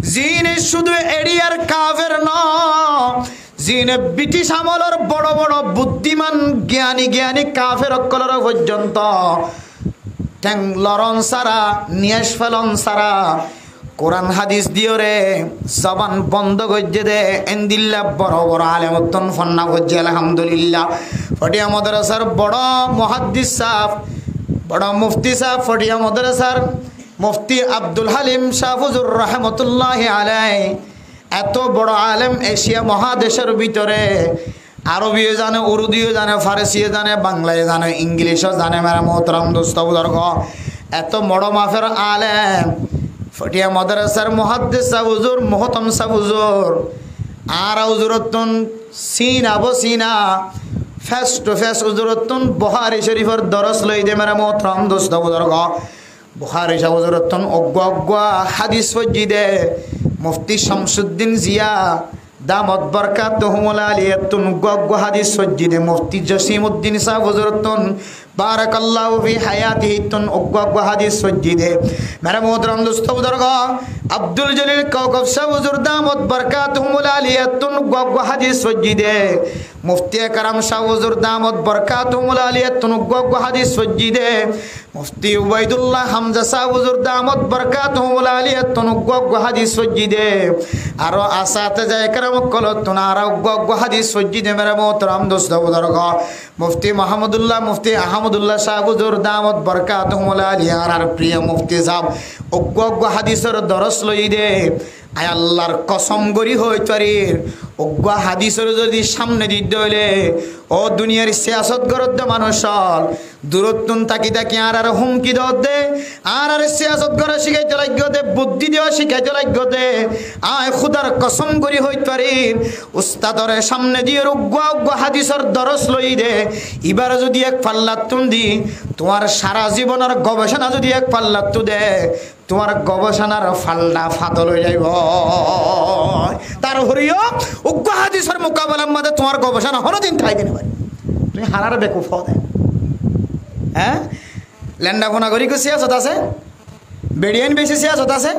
Ziíne cúdu eriyar kafer no, ziíne British amolor boro boro buddíman, giyani giyani kafer ókkoloré foijjonto théng loron sára, niyác felon sára, Kuran hádis diyóre zoban bondo goijjé dé, endilla boro boro alemottún fonná foijjé, alhamdulillah. Fothiya modorasar boro muhaddis sáb, boro mufti sáb, Fothiya modorasar mufti Abdul Halim Sáb huzur rahmatullahi alaih. Eto boro alem Esia mohadecor bútore, Arobiyo zane, Urduyo zane, Farisiyo zane, Banglayo zane, Inglishyo zane, mere muhtaram dustó buzurgó. Eto boro mafer alem, Fotiya madrasar muhaddis sáb huzur, muhtaram sáb huzur, añára huzurottún sina bo sina, face to face huzurottún Buhári Córifor doros loiyí de, mere muhtaram dustó buzurgó. Buhári sáb huzurottún uggúa uggúa hádis foijjí de, Mufti Camsuddin Ziya, damat barkatuhumul aliyattún uggúa uggúa hádis foijjí de, Mufti Jasimuddin sáb huzurottún, barakallahu fi hayatihittún uggúa uggúa hádis foijjí de. Mere muhtaram dustó buzurgó, Abdul Jalil Kaukab sáb huzur, damat barkatuhumul aliyattún uggúa uggúa hádis foijjí de, Mufti Ekram sáb huzur, damat barkatuhumul aliyattún uggúa uggúa hádis foijjí de. Mufti Ubaidullah Hamza sáb huzur, damat barkatuhumul aliyattún uggúa uggúa hádis foijjí de. Aró asateza ekram ókkolottún añára uggúa uggúa hádis foijjí de, mere muhtaram dustó buzurgó. Mufti Mahamudullah, Mufti Ahamudullah sáb huzur, damat barkatuhumul aliya, añárar priyo mufti sáb, uggúa uggúa hádisor doros loiyí de. Añí Allar kosom gorí hoóit farir, uggúa hádisor zodi samne diddé óile, ó duniyar siyasot goródde manúic ól, durottún táki táki añárare húmki doódde, añárare siyasot gorá cíkaito laiggóde, buddí dewa cíkaito laiggóde. Añí Húdar kosom gorí hoóit farir, ustadore samne diyóre uggúa uggúa hádisor doros loiyí de, ibáre zodi ek fallattún di, tuáñr sara zibonor gobecona zodi ek fallattú de, tuáñr gobeconar falda fadol ói zaibói. Tar uore yó uggúa hádisor mukabelar mazé tuáñr gobecona honódin táki no fare. Tuñí hañrare bekuf hoó de. Há? Lenda funa gorí ki siyasot asé? Beçiyain beci siyasot asé?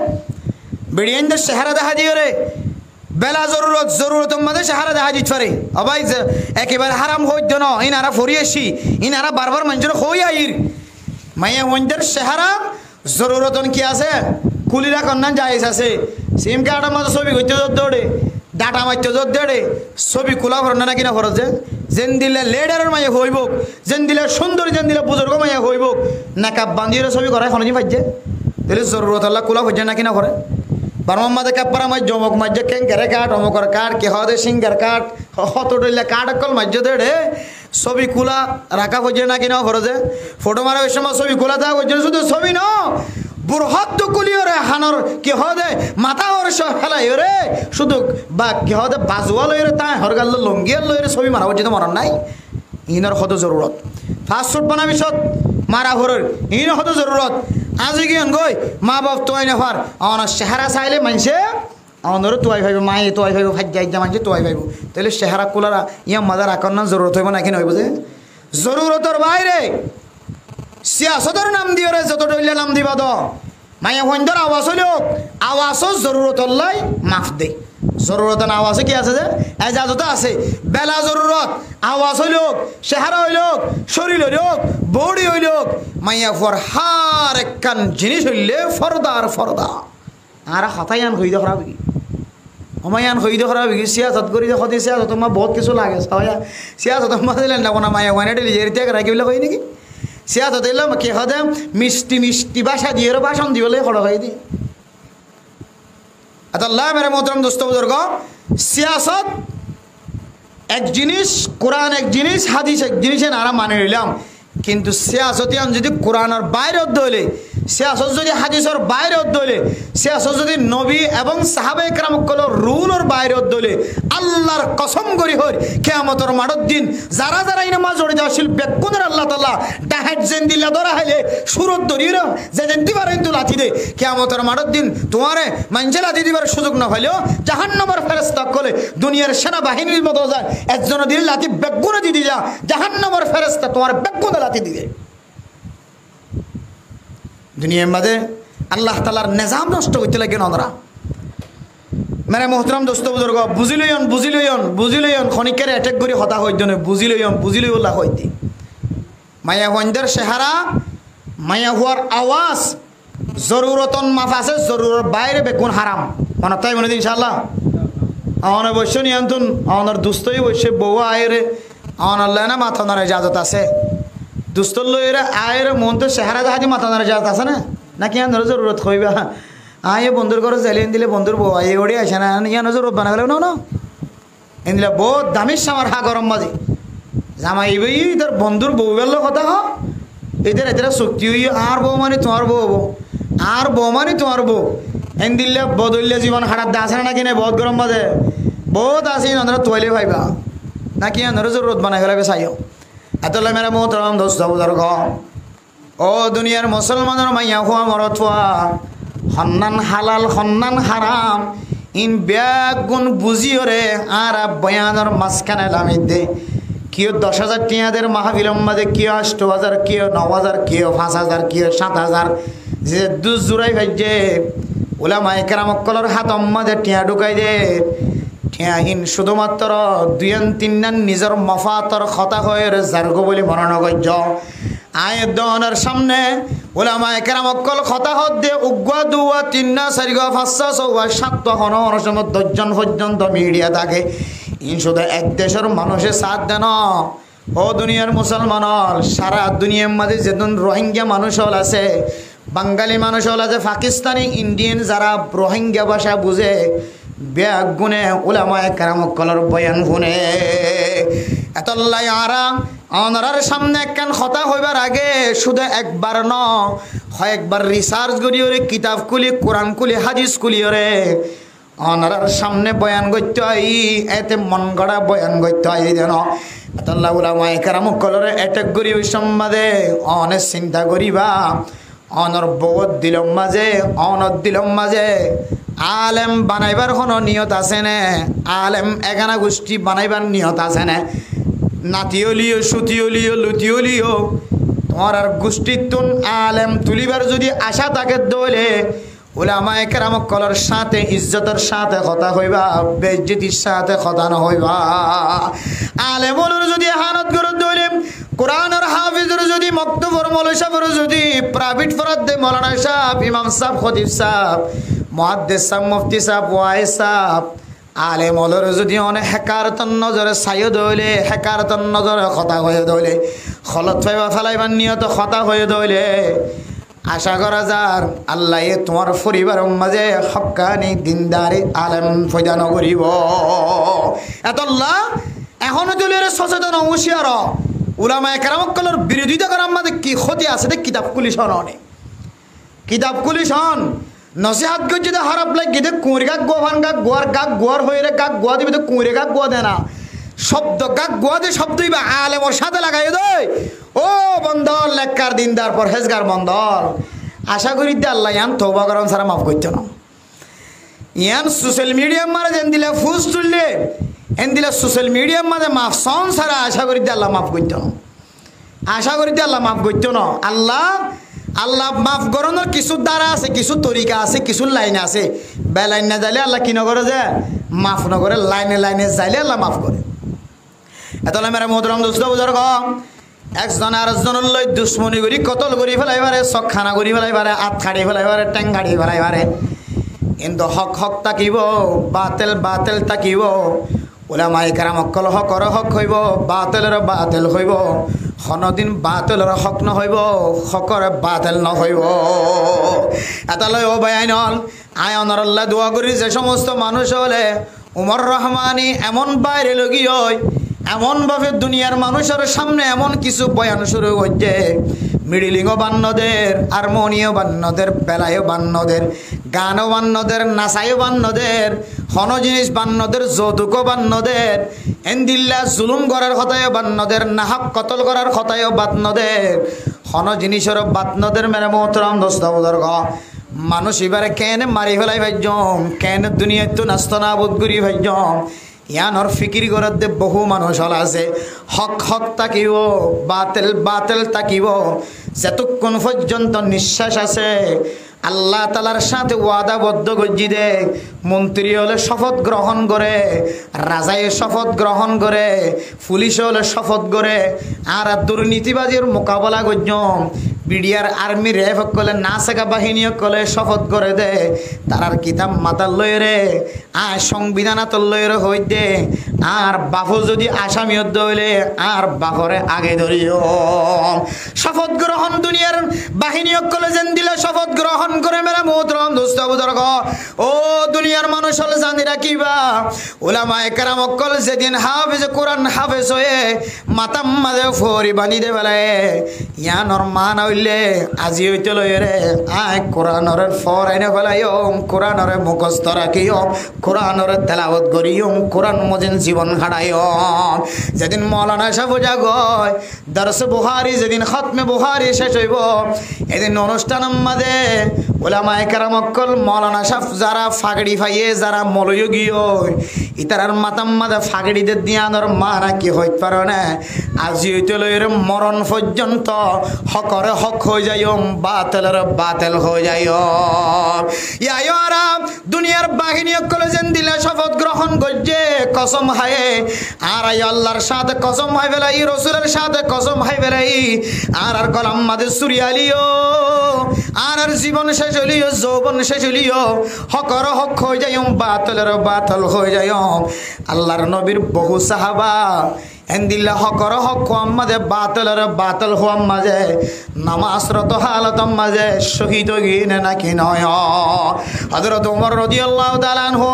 Beçiyaindor cehara dehá diyóre bela zorurot, zorurotor mazé cehara dehá dit fare. Ó bái, ze-, ekebare háram hoóidde no, ín añára fori aiccí, ín añára barbar maincóre hoói aiyír. Maiyafuaindor cehara zoruroton ki asé? Kúli rakon nan jaiz asé. Sim kardor mazé sóbi goitto zodde óre, data maitto zodde óre, sóbi kúla foron na náki no foron ze? Zendilla leçaror maiyafua óibou, zendilla cúndor, zendilla buzurgó maiyafua óibou, nekab bandíyore sóbi gorái honódin faijjé? Tóile zorurotolla kúla foijjé náki no fore? Barmar mazé keppara maijjé, omuk maijjé, kengere kart, omukor kart, ki hoó de, cíngor kart, ho-, hoto dhoilla kart ókkol maijjé de éçe, sóbi kúla raká foijjé náki no fore ze? Foto mara foijjé, sóbi kúla táka foijjé, cúdu sóbi no, burhóttu kúliyóre hanor ki hoó de, matá hor cóh félaiyóre, cúdu ba-, ki hoó de, bazuwa loiyóre, táñi hor gallá longi ar loiyóre sóbi mara foijjé de moron nái? Iínor hoto zorurot. Fast food bana bicót mara forer, iínor hoto zorurot. Añzí giyón goi, maa baf tuai no far, onor cehara sailé maincé Onoré tuai faibo, maye tuai faibo, faijja faijja maincé tuai faibo. Tóile cehara kúlara yían mazé rakón nan zorurot óibo náki no óibo ze? Zorurotor baire siyasotor nam diyóre zoto dhoilla nam diba do. Maiyafuaindor awas óilok, awas ó zorurotollá maf de. Zorurotor awas ó ki asé ze? Ezazot asé. Bela zorurot, awas óilok, cehara óilok, córil óilok, bodi óilok, maiyafuar hár ekkán jinis óile forda ar forda. Añára hotá yían hoiyí de hóraf óigiyi. Óma yían hoiyí de hóraf óigiyi, siyasot gorí de hoóde, siyasotor mazé bout kessú lage, sawaiya. Siyasotor mazé lenda funa maiyafuain ére lizai eri tiya rakí bóli hoiyí niki? Siyasot óile ki hoó de, misti misti báca diyóre bácon dibálla hoçé hoiyí de. Etolla mere muhtaram dustó buzurgó, siyasot ek jinis, Kuran ek jinis, hádis ek jinis, en añára mani loilam. Kintu siyasot yían zodi Kuranor baire ódde óile, siyasot zodi hádisor baire ódde óile, siyasot zodi nobi ebong sahábaye keram ókkolor rulor baire ódde óile, Allar kosom gorí hoóir, kiyamotor maçor din zará zará inor mazé zorito accíl beggúnore Allah taala dhahet zendilla dóra háile, cúrot dóri ze zendilla fare zendilla lati de, kiyamotor maçor din tuáñre maincé lati dibar cúzuk no failé ó, jahannamor feresta ókkole duniyar sena bahinir moto zai, ezzone dile lati beggúne di di za, jahannamor feresta tuáñre beggúne lati di de. Duniyar mazé Allah taalar nezam nosto goitté lage onora. Mere muhtaram dustó buzurgó, buzí loiyon, buzí loiyon, buzí loiyon, honikkare attack gorí hotá hoóidde no, buzí loiyon, buzí loibolla hoóidde. Maiyafuaindor cehara, maiyafuar awas, zorurotor maf asé, zorurot baire beggún háram. Monot táibo né de, incállah? Añár boiccé ni iántun, añár dustó boiccé, bou aiyóre, añár loi matonor ezazot asé. Dustó loiyóre aiyóre, muúntu cehara dehái di matonor ezazot asé né? Náki iánore zorurot hoiba? Aññí e bondúr górot zailé endilla bondúr bou aiyé, óri aicá na, yíanor zurot banai félaibo, no, no. Endilla bout damir samar há góror mazé. Zamai ibá ítar bondúr bou ibár loi hotá hoó. Ítara ítara cukti óiye, añár bou mani tuáñr bou óibo. Añár bou mani tuáñr bou. Endilla bodoilla zibon haçadde asé né náki né bout góror mazé? Bout asé, yíanore tuailé faiba. Náki yíanore zurot banai félaibo saiyó. Etolla mere muhtaram dost buzurg, ó duniyar musolmanor maiyafua morotfua, honnán halal, honnán haram, iín beggún buzíyore añára boyanor mazkáne lamaidde. Kiyó doc házar thiañ der mahfilor mazé, kiyó añcto házar, kiyó no házar, kiyó fañs házar, kiyó sát házar, ze dú zurai faijje, ulamaye keram ókkolor hátor mazé thiañ dhúkai der. Thiañ hín cúdumattoro duiyán tinnán nizor mofator hotá hoiyóre zargói bóli mone no goijjó. Aññí edde onor sámne ulamaye keram ókkol hotá hoódde uggúa, duwá, tinnúa, sairgúa, fañssúa, sóuwa, sáttua, honó honó somot doc zon foijjonto midiya táke. Iín cúdu ek decór manúice saádde noó. Ó duniyar musolman ól, sára duniyar mazé zedún Rohingya manúic ól asé, Bangali manúic ól asé, Pakistani, Indiyan, zará Rohingya báca buzé, beggúne ulamaye keram ókkolor boyan fúne. Etolla añára onorár sámne ekkán hotá hoibár age cúdu ekbar noó, hoekbar risarc goríyore, kitab kúli, Kuran kúli, hádis kúliyore onorár sámne boyan goittó aiyí, ete mon góra boyan goittó aiyí de noó. Etolla ulamaye keram ókkolore etek goríbar somot de one sinta goríba, onor bouwor dilor mazé, onor dilor mazé alem banaibár honó niyot asé né? Alem egana gucthí banaibár niyot asé né? Nati óliyo, cuti óliyo, luti óliyo, tuáñrar gucthíttun alem tulíbar zudi acá táke de óile, ulamaye keram ókkolor sáñte izzotor sáñte hotá hoibá, beizzotir sáñte hotá no hoibá. Alem ólore zudi ehanot goró de óile, Kuranor háfizore zudi, moktofor moloi sáfore zudi, praibet foradde molana sáf, imam sáf, hótib sáf, muháddes sáf, mufti sáf, waiz sáf, alem ólore zudi one hekarotor nozore saiyó de óile, hekarotor nozore hotá hoiyó de óile, holot faiba félaibar niyote hotá hoiyó de óile, acá gorá zar, Allaye tuáñr foribaror mazé hókkani dindar alem foida no goríbo. Etolla ehón tuliyore soseton ó, uciyar ó. Ulamaye keram ókkolor birodita gorár mazé ki hóti asé de kitab kúli cón one. Kitab kúli cón. Nosíhat goijjé de háraf laiggé de, kuñir gággua, fan gágguar, gágguar hoiyóre gággua dibo de, kuñire gággua de na. Cóbdo gággua de cóbdo ibá alemor sáñte lagaiyó de. Ó bondó ól, nekkar dindar porhézgar bondó ól. Acá gorí de Alla yián touba gorón sára maf goittó no. Yián sosiyal midiyar mazé zendilla fus tuille, endilla sosiyal midiyar mazé maf soón sára acá gorí de Alla maf goittó no. Acá gorí de Alla maf goittó no. Alla, Alla maf gorónor kissú dára asé, kissú torika asé, kissú lain asé. Belain zailé Alla ki no goré ze? Maf no goré, laine laine zailé Alla maf goré. Etolla mere muhtaram dost buzurg, ekzone arekzonor loi ducmoni gorí, kotol gorí félai fare, sók hána gorí félai fare, át haçi félai fare, théng haçi félai fare. Kintu hók hók tákibo, batel batel tákibo. Ulamaye keram ókkol hókore hók hoibo, batelore batel hoibo. Honódin batelore hók no hoibo, hókore batel no hoibo. Etolla ó báiyain ól, aññí onorálla dua gorí, ze somosto manúic óle Umar Rahmani emon bairal ói giyói, emon bafe duniyar manúicor sámne emon kissú boyan cúru goijjé, midiling ó bad no der, armoni ó bad no der, belai ó bad no der, gan ó bad no der, nasai ó bad no der, honó jinis bad no der, zoutuk ó bad no der, endilla zulum gorár hotá yó bad no der, nahók kotol gorár hotá yó bad no der, honó jinisor bad no der, mere muhtaram dost buzurg. Manúic ibáre keéne mari félai faijjóm, keéne duniyaittú nasto nabud gorí faijjóm, yiánor fikir gorédde bohú manúic ól asé. Hók hók tákibo, batel batel tákibo. Zetukkún foijjonto niccác asé, Alla taalar sáñte wada boddo goijjí de, montiri óle cófot grohón goré, razaye cófot grohón goré, fulic óle cófot goré, añára durnitibazir mukabela goijjóm. Bidiyar armi ref ókkole, naseka bahini ókkole cófot goré de, tarár kitab matát loiyóre, aññí songbidán átot loiyóre hoóidde, añár bafó zodi asami ódde óile, añár bafóre age dóriyum. Cófot grohón duniyar bahini ókkole zendilla cófot grohón goré, mere muhtaram dost buzurg, Ó duniyar manúic ókkol, zani rakíba, ulamaye keram ókkol zedin háfize Kuran háfez óiye, matár mazé fori bañdí de félaiye, yíanor maána óilde, aijja óite loiyóre añí Kuranoré forai no félaiyo, Kuranoré mukosto rakíyo, Kuranoré telawot goríyo, Kuran mozin zibon háçaiyo. Zedin Moulana sáb zagói, Dorse Buhári, zedin hótme Buhári céc óibo, edin onustánor mazé ulamaye keram ókkol, Moulana sáb, zará fagori faiyé, zará moloi giyói, ítarar matár mazé fagori de yíanor maána ki hoit faróne? Aijja óite loiyóre moron foijjonto hókore hók ói zaiyum, bátelore bátel ói zaiyum. Yá, yó, añára duniyar bahini ókkole zendilla cófot gróhon goijjé, kosom háiye, añára yó Allar cáñte kosom hái félaiyi, Rosulor cáñte kosom hái félaiyi, añárar golar mazé súri aileyó, añárar zibon céc óileyo, zoubon céc óileyo, hókore hók ói zaiyum, bátelore bátel ói zaiyum. Allar nobir bohú sáhaba endilla hókore hók hoóar mazé, bátelore bátel hoóar mazé, nomaz roto hálotor mazé cóhid ói giyé né náki no? Hozrot Umar rodiyallahu taala anhu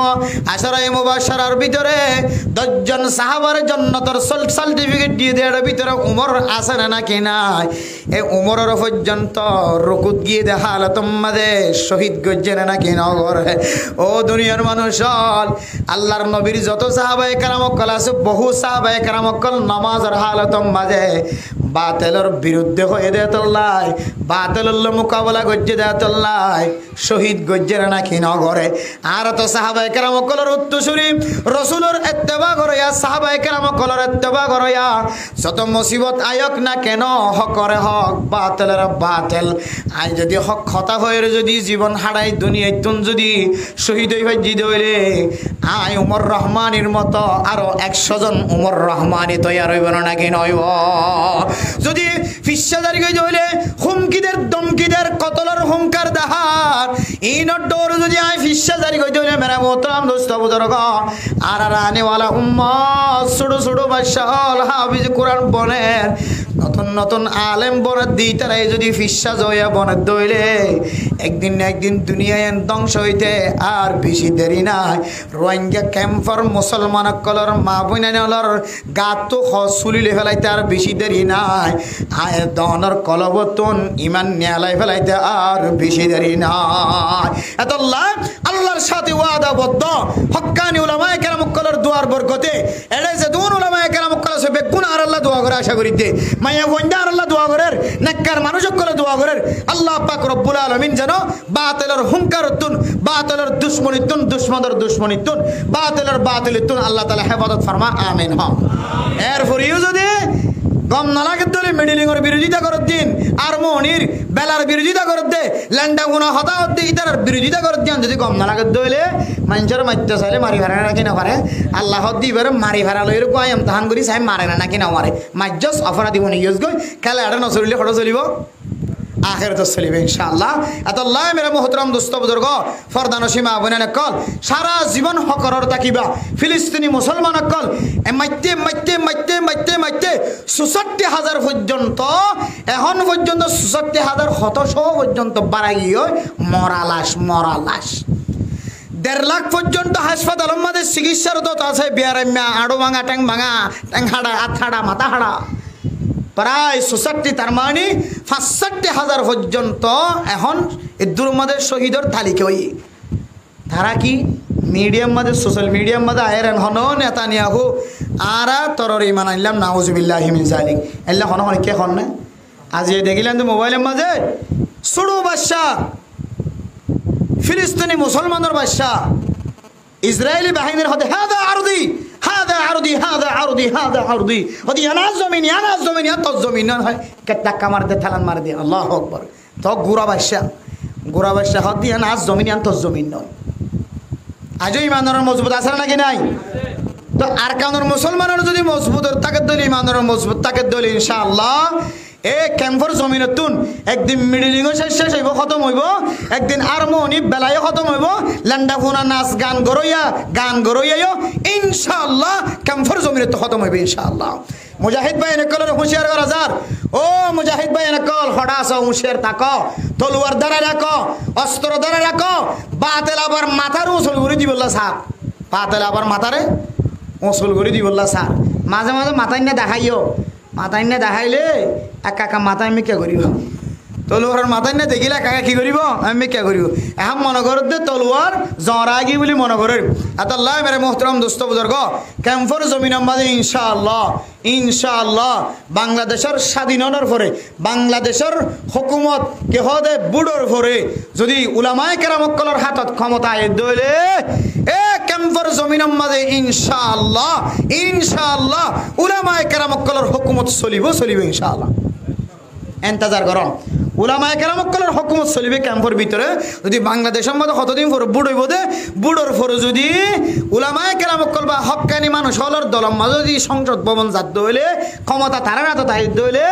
acáraye mubaccarar bútore doc zon sáhabaré jonnotor sal-, sartifiket diyé de, tar bútore Umar asé né náki nái? E Umororé foijjonto rukut giyé de hálotor mazé cóhid goijjé né náki no goré? Ó duniyar manúic ókkol, Allar nobir zoto sáhabaye keram ókkol asé, bohú sáhabaye keram ókkol nomazor hálotor mazé bátelor birudde hoiyé de tolla, bátelor loi mukabela goijjé de tolla, cóhid goijjé né náki no goré? Añára to sáhabaye keram ókkolor uttosúri, Rosulor etteba goróya, sáhabaye keram ókkolor etteba goróya, zoto musibot aiyók na keno, hókore hók, bátelore bátel. Añí zodi hók hotá hoiyóre zodi zibon háçai, duniyaittún zodi cóhid ói faijjí de óile, añí Umar Rohmanir moto aró ekcó zon Umar Rohmani toiyar óibo né náki no óibo? Zodi ficcá zari goi de óile, húmki der, domki der, kotolor húnkar dahár, inor dóre zodi añí ficcá zari goi de óile, mere muhtaram dustó buzurgó, añárar anewala ummot, sóço sóço baccá ókkol háfize Kuran boner, notun notun alem boner de, ítara zodi ficcá zoiya boner de óile, ek din na ek din duniya en dóngco óite ar beci deri nái. Rohingya kemfor musolman ókkolor maa boinain ókkolor gattú hoó súli loi félaite ar beci deri nái. Añí donor kolobottún iman niyalai félaite ar beci deri nái. Etolla Allar cáñte wada boddo, hókkani ulamaye keram ókkolor duar borgote, eçe zedún ulamaye keram ókkol asé, beggún añárlla dua gorer, acá gorí de. Maiyafuain de añárlla dua gorer, nekkar manúic ókkole dua gorer, Allah pak robbul alamin zeno bátelor húnkarottún, bátelor ducmonittún, ducmonor ducmonittún, bátelor bátelittún Allah taala hefazot forma. Amin hoó. Erfore yó zodi gom no lage de óile, midilingor birodita gorer de, armonir belar birodita gorer de, lenda funa hotá hoór de, ítarar birodita gorer de, yían zodi gom no lage de óile, maincóre maitto saile mari fare né náki no fare? Allah hoó de íbare mari fara loiyóre gúa emtehán gorí sai, mare né náki no mare? Maijjós, oforadi boni giyós goi, kiyólla eçe no solile hoçé solibo? Ahérotot solibo, incá Allah. Etolla mere muhtaram dustó buzurgó, fordanocin maa boinain ókkol, sára zibon hókore hók tákiba. Filistini musolman ókkol, e maitte, maitte, maitte, maitte, maitte, sósatti házar foijjonto, ehón foijjonto sósatti házar, hoto cót foijjonto barai giyói mora lac, mora lac. Der lak foijjonto háspátalor mazé cikiccárot asé, biyaraimma, añçu báñga, théng báñga, théng háça, át háça, matá háça. Prai sósatti, tar mani fañsatti házar foijjonto ehón eddur mazé cóhidor talika óiye. Tará ki midiyar mazé, sosal midiyar mazé aiyóre hoó, Netaniyahu, añára toror iman ainlam, nauzubillahi min zalik. Eilla hono hono ki hoó né? Aijja dekílam de mobailor mazé, sóço baccá, Filistini musolmanor baccá, Israili bahinir hoó de, "Háza ardi, háza ardi, háza ardi, háza ardi." Hoó de, "Yían añár zomin, yían añár zomin, yían tor zomin noó." Hoó, ekká dhakka mare de, talan mare de. Allahu Akbar. Toó gura baccá, gura baccá hoó de, "Yían añár zomin, yían tor zomin noó." Aijjó imanor mozbut asé né náki nái? Toó Arkanor musolmanor zodi mozbut táke de óile, imanor mozbut táke de óile, incá Allah, e kemfor zominottún ekdin midilingó céc, céc óibo, hótom óibo, ekdin armoni belai yó hótom óibo, lenda funa nas gan goróya, gan goróya yó, incá Allah, kemfor zominottún hótom óibo, incá Allah. Mujahid bái ókkolore húciyar gora zar. Ó mujahid bái ókkol, hoçé asó, húciyar táko. Toluwar dóri rakó, ostro dóri rakó. Batel abar matár uñsul gorí dibolla sar. Batel abar matáre uñsul gorí dibolla sar. Maze maze matá inna deháiyo. Matá inna deháile ekka ekka matá mikká goríbo. Toluwaror matá inna dekíle ekka ekka ki goríbo? Mikká goríbo. Ehón mone goródde toluwar zora giyé buli mone gorór. Etolla mere muhtaram dosto buzurgo, kemfor zominor maze incaallah, incaallah, Bangladecor sádin ónor fore, Bangladecor hókumot ki hoó de búçor fore, zodi ulamaye keram ókkolor hátot kemota aiyé de óile, e kemfor zominor maze incaallah, incaallah, ulamaye keram ókkolor hókumot solibo, solibo incaallah. Entezar gorón. Ulamaye keram ókkolor hókumot solibo kemfor bútore. Zodi Bangladecor maze hotodin fore bút óibo de, búçor fore zodi ulamaye keram ókkol ba hókkani manúc ólor dolor maze zodi songsod bobon zar de óile, kemota tarár hátot aiyé de óile,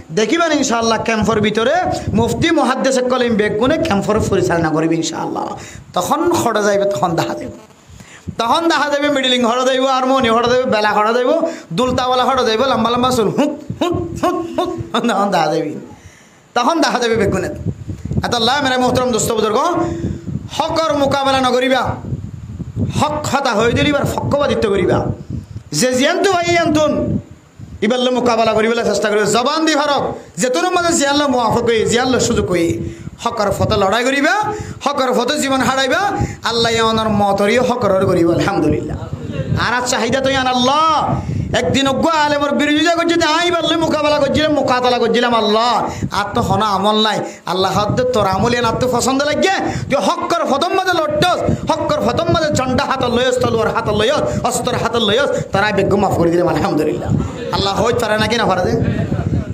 dekíba incaallah kemfor bútore mufti muhaddes ókkol in beggúne kemfor foricalona goríbo incaallah. Tohón hoçé zaibo, tohón dehá zaibo. Tohón dehá zaibo midhiling hoçé zaibo, armoni hoçé zaibo, bela hoçé zaibo, dul tabala hoçé zaibo, lamba lamba sul, hút, hút, hút, hút, tohón dehá zaibo. Tohón dehá zaibo beggúne. Etolla mere muhtaram dosto buzurgo, hókor mukabela no goríba. Hók hotá hoiyé de óile ibar fokkobaditto goríba. Ze ziyántu fai iyántun ibár loi mukabela goríbolla cesta goríba. Zoban di farok, zetunor maze ziyán loi muwafok óiye, ziyán loi suzuk óiye, hókor fote lorai goríba, hókor fote zibon háçaiba. Allah ye onor motoriyó hókoror goríbo, alhamdulillah. Añárar cahida to iyán Allah. Ekdin uggwá alemor birodita goijjé de, añí ibár loi mukabela goijjílam, mukatala goijjílam Allah. Añáttu honó amol nái. Allah hoódde tor amol iyan añáttu fosón laiggé, tui hókkor fotór maze loççós, hókkor fotór maze zonda hátot loiyós, toluwar hátot loiyós, ostor hátot loiyós, tor añí beggún maf gorí dilam, alhamdulillah. Allah hoóit fare náki no fare de?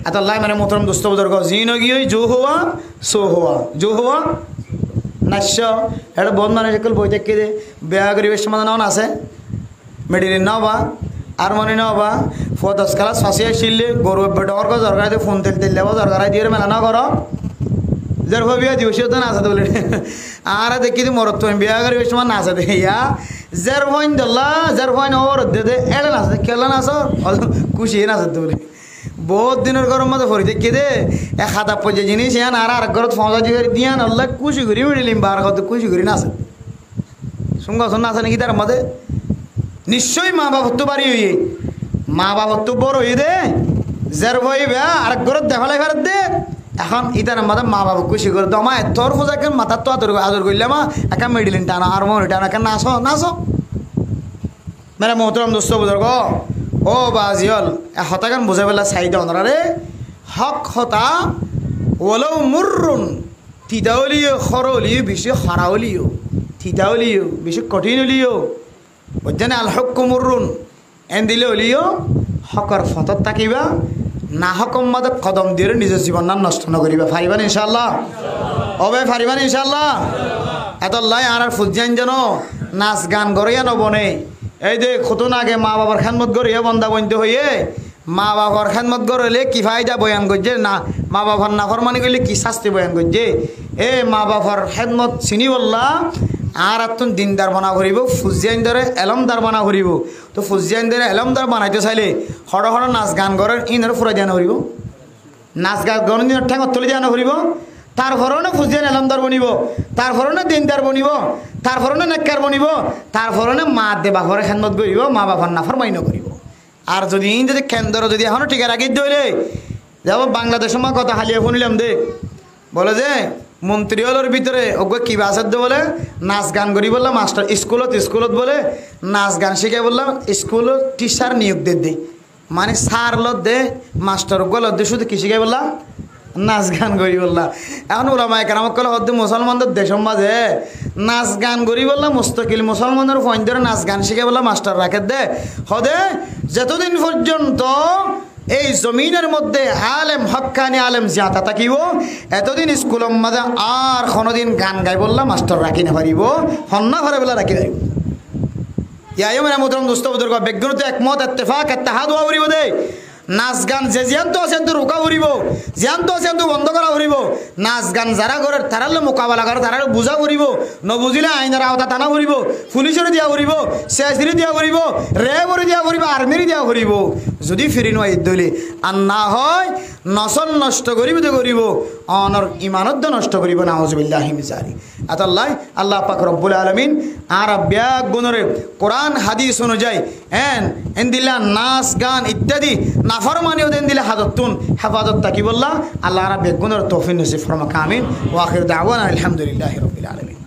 Etolla mere muhtaram dosto buzurgo, zindogiyói jo hua, so hua, jo hua, naiccó, ére bout manúc ókkol boi táikke de, biya goríbar cómot no nase, midhiling no ba, armoni no ba, fua dos kelas fas ói accíl de, goru ebbe dhoóñr gorí zorgarai de, fun tel tel debo zorgarai diyóre mela no goró. Zerfua biya dibo, cíyot nase de bóli. Añára dekí de morot fuain biya goríbar cómot nase de, ya. Zerfuain dolla, zerfuain ór de de, éçe nase de, kiyólla nase, kúci nase de bóli. Bout dinor góror maze fori táikke de, ek hata foijja jinis, iyán añára arek górot foóñsai di fari de, iyán olla kúci gorí midhiling bar hoó de kúci gorí nase. Cúm gosón nase né ki ítarar maze? Niccói maa bafottú bari óiye, maa bafottú bór óiye de, zerfua íba arek górot defélai fare de. Ehón ítarar maze maa bafe kúci goré de, ó maa, ettór fúza ekkán matáttu ador, ador goillám, ekkán midhiling tano, armoni tano, ekkán naso, naso. Mere muhtaram dosto buzurgo, ó bazi ól, e hotágan buzáibolla saidde onoráre, hók hotá, walau murrun, tita óileyo, hóro óileyo, bicí hara óileyo, tita óileyo, bicí kothín óileyo, buijjó né, al hókku murrun, endilla óileyo, hókor fotót tákiba, nahókor maze kodom diyóre nizor zibonnán nosto no goríba. Faribá né, incaallah? Ó bái, faribá né, incaallah? Etolla añárar fuain zano nas gan goróiya no bone. Ei de, hotún age maa bafor hédmot goróiya bonda boinde hoiyé, maa bafor hédmot goróile ki faida boyan goijjé, na maa bafor naformani goille ki sásti boyan goijjé. E maa bafor hédmot siníbolla añárattún dindar bana foribó, fuaindóre elómdar bana foribó. Tóu fuaindóre elómdar banaitó sailé hoçé hoçé nas gan gorér, íinoré furai diya no foribó. Nas gan gorér, íinoré théngor tulí diya no foribó. Tarfore né fuain elómdar bonibó, tarfore né dindar bonibó, tarfore né nekkar bonibó, tarfore né maa de bafor hédmot goríbó, maa bafor naformani no goríbó. Ar zodi iín zodi kendro zodi ehóno thíka rakídde óile, zemon Bangladecór maze hotá háliya fúnilám de, bóle ze montri ólor bútore uggúa kiba asé de bóle, nas gan goríbolla mastor iskúlot, iskúlot bóle nas gan cíkaibolla iskúlot thícar niyok dedde. Mani sár lodde, mastor uggúa lodde, cúdu ki cíkaibolla? Nas gan goríbolla. Ehón ulamaye keram ókkole hoódde, Musólmanor decór maze nas gan goríbolla, mustokil Musólmanor fuaindóre nas gan cíkaibolla mastor rakédde. Hoóde, zetodin foijjonto ei zominor modde alem, hókkani alem ziañta tákibo, etodin iskúlor maze ar honódin gan gaibolla mastor rakí no faribó, honnúa fore bóle rakí faribó. Yá, yá, mere muhtaram dustó buzurgo, beggúnottú ekmot, ettefak, ettehad ówa foribó de. Nas gan ze ziyántu asé, iyántu ruká foribó, ziyántu asé, iyántu bondó gorá foribó. Nas gan zará gorér, tarálloi mukabela gorér, tarálloi buzá foribó, nobuzíle ainor aotat ana foribó, fulicoré diya foribó, sesiré diya foribó, rebore diya foribó, armire diya foribó. Zodi firi no aiyé dé óile, ar na hoói nosol nosto goríbo de goríbo, onor iman ódde nosto goríbo, nauzubillahi min zalik. Etollá Allah pak robbul alamin añára beggúnore Kuran hadis onuzayi en endilla nas gan ittadi naformani ódde endilla hazottún hefazot tákibolla Allah añára beggúnore toufik nosib formouk, amin. Wa akhiru dawana anil hamdulillahi robbil alamin.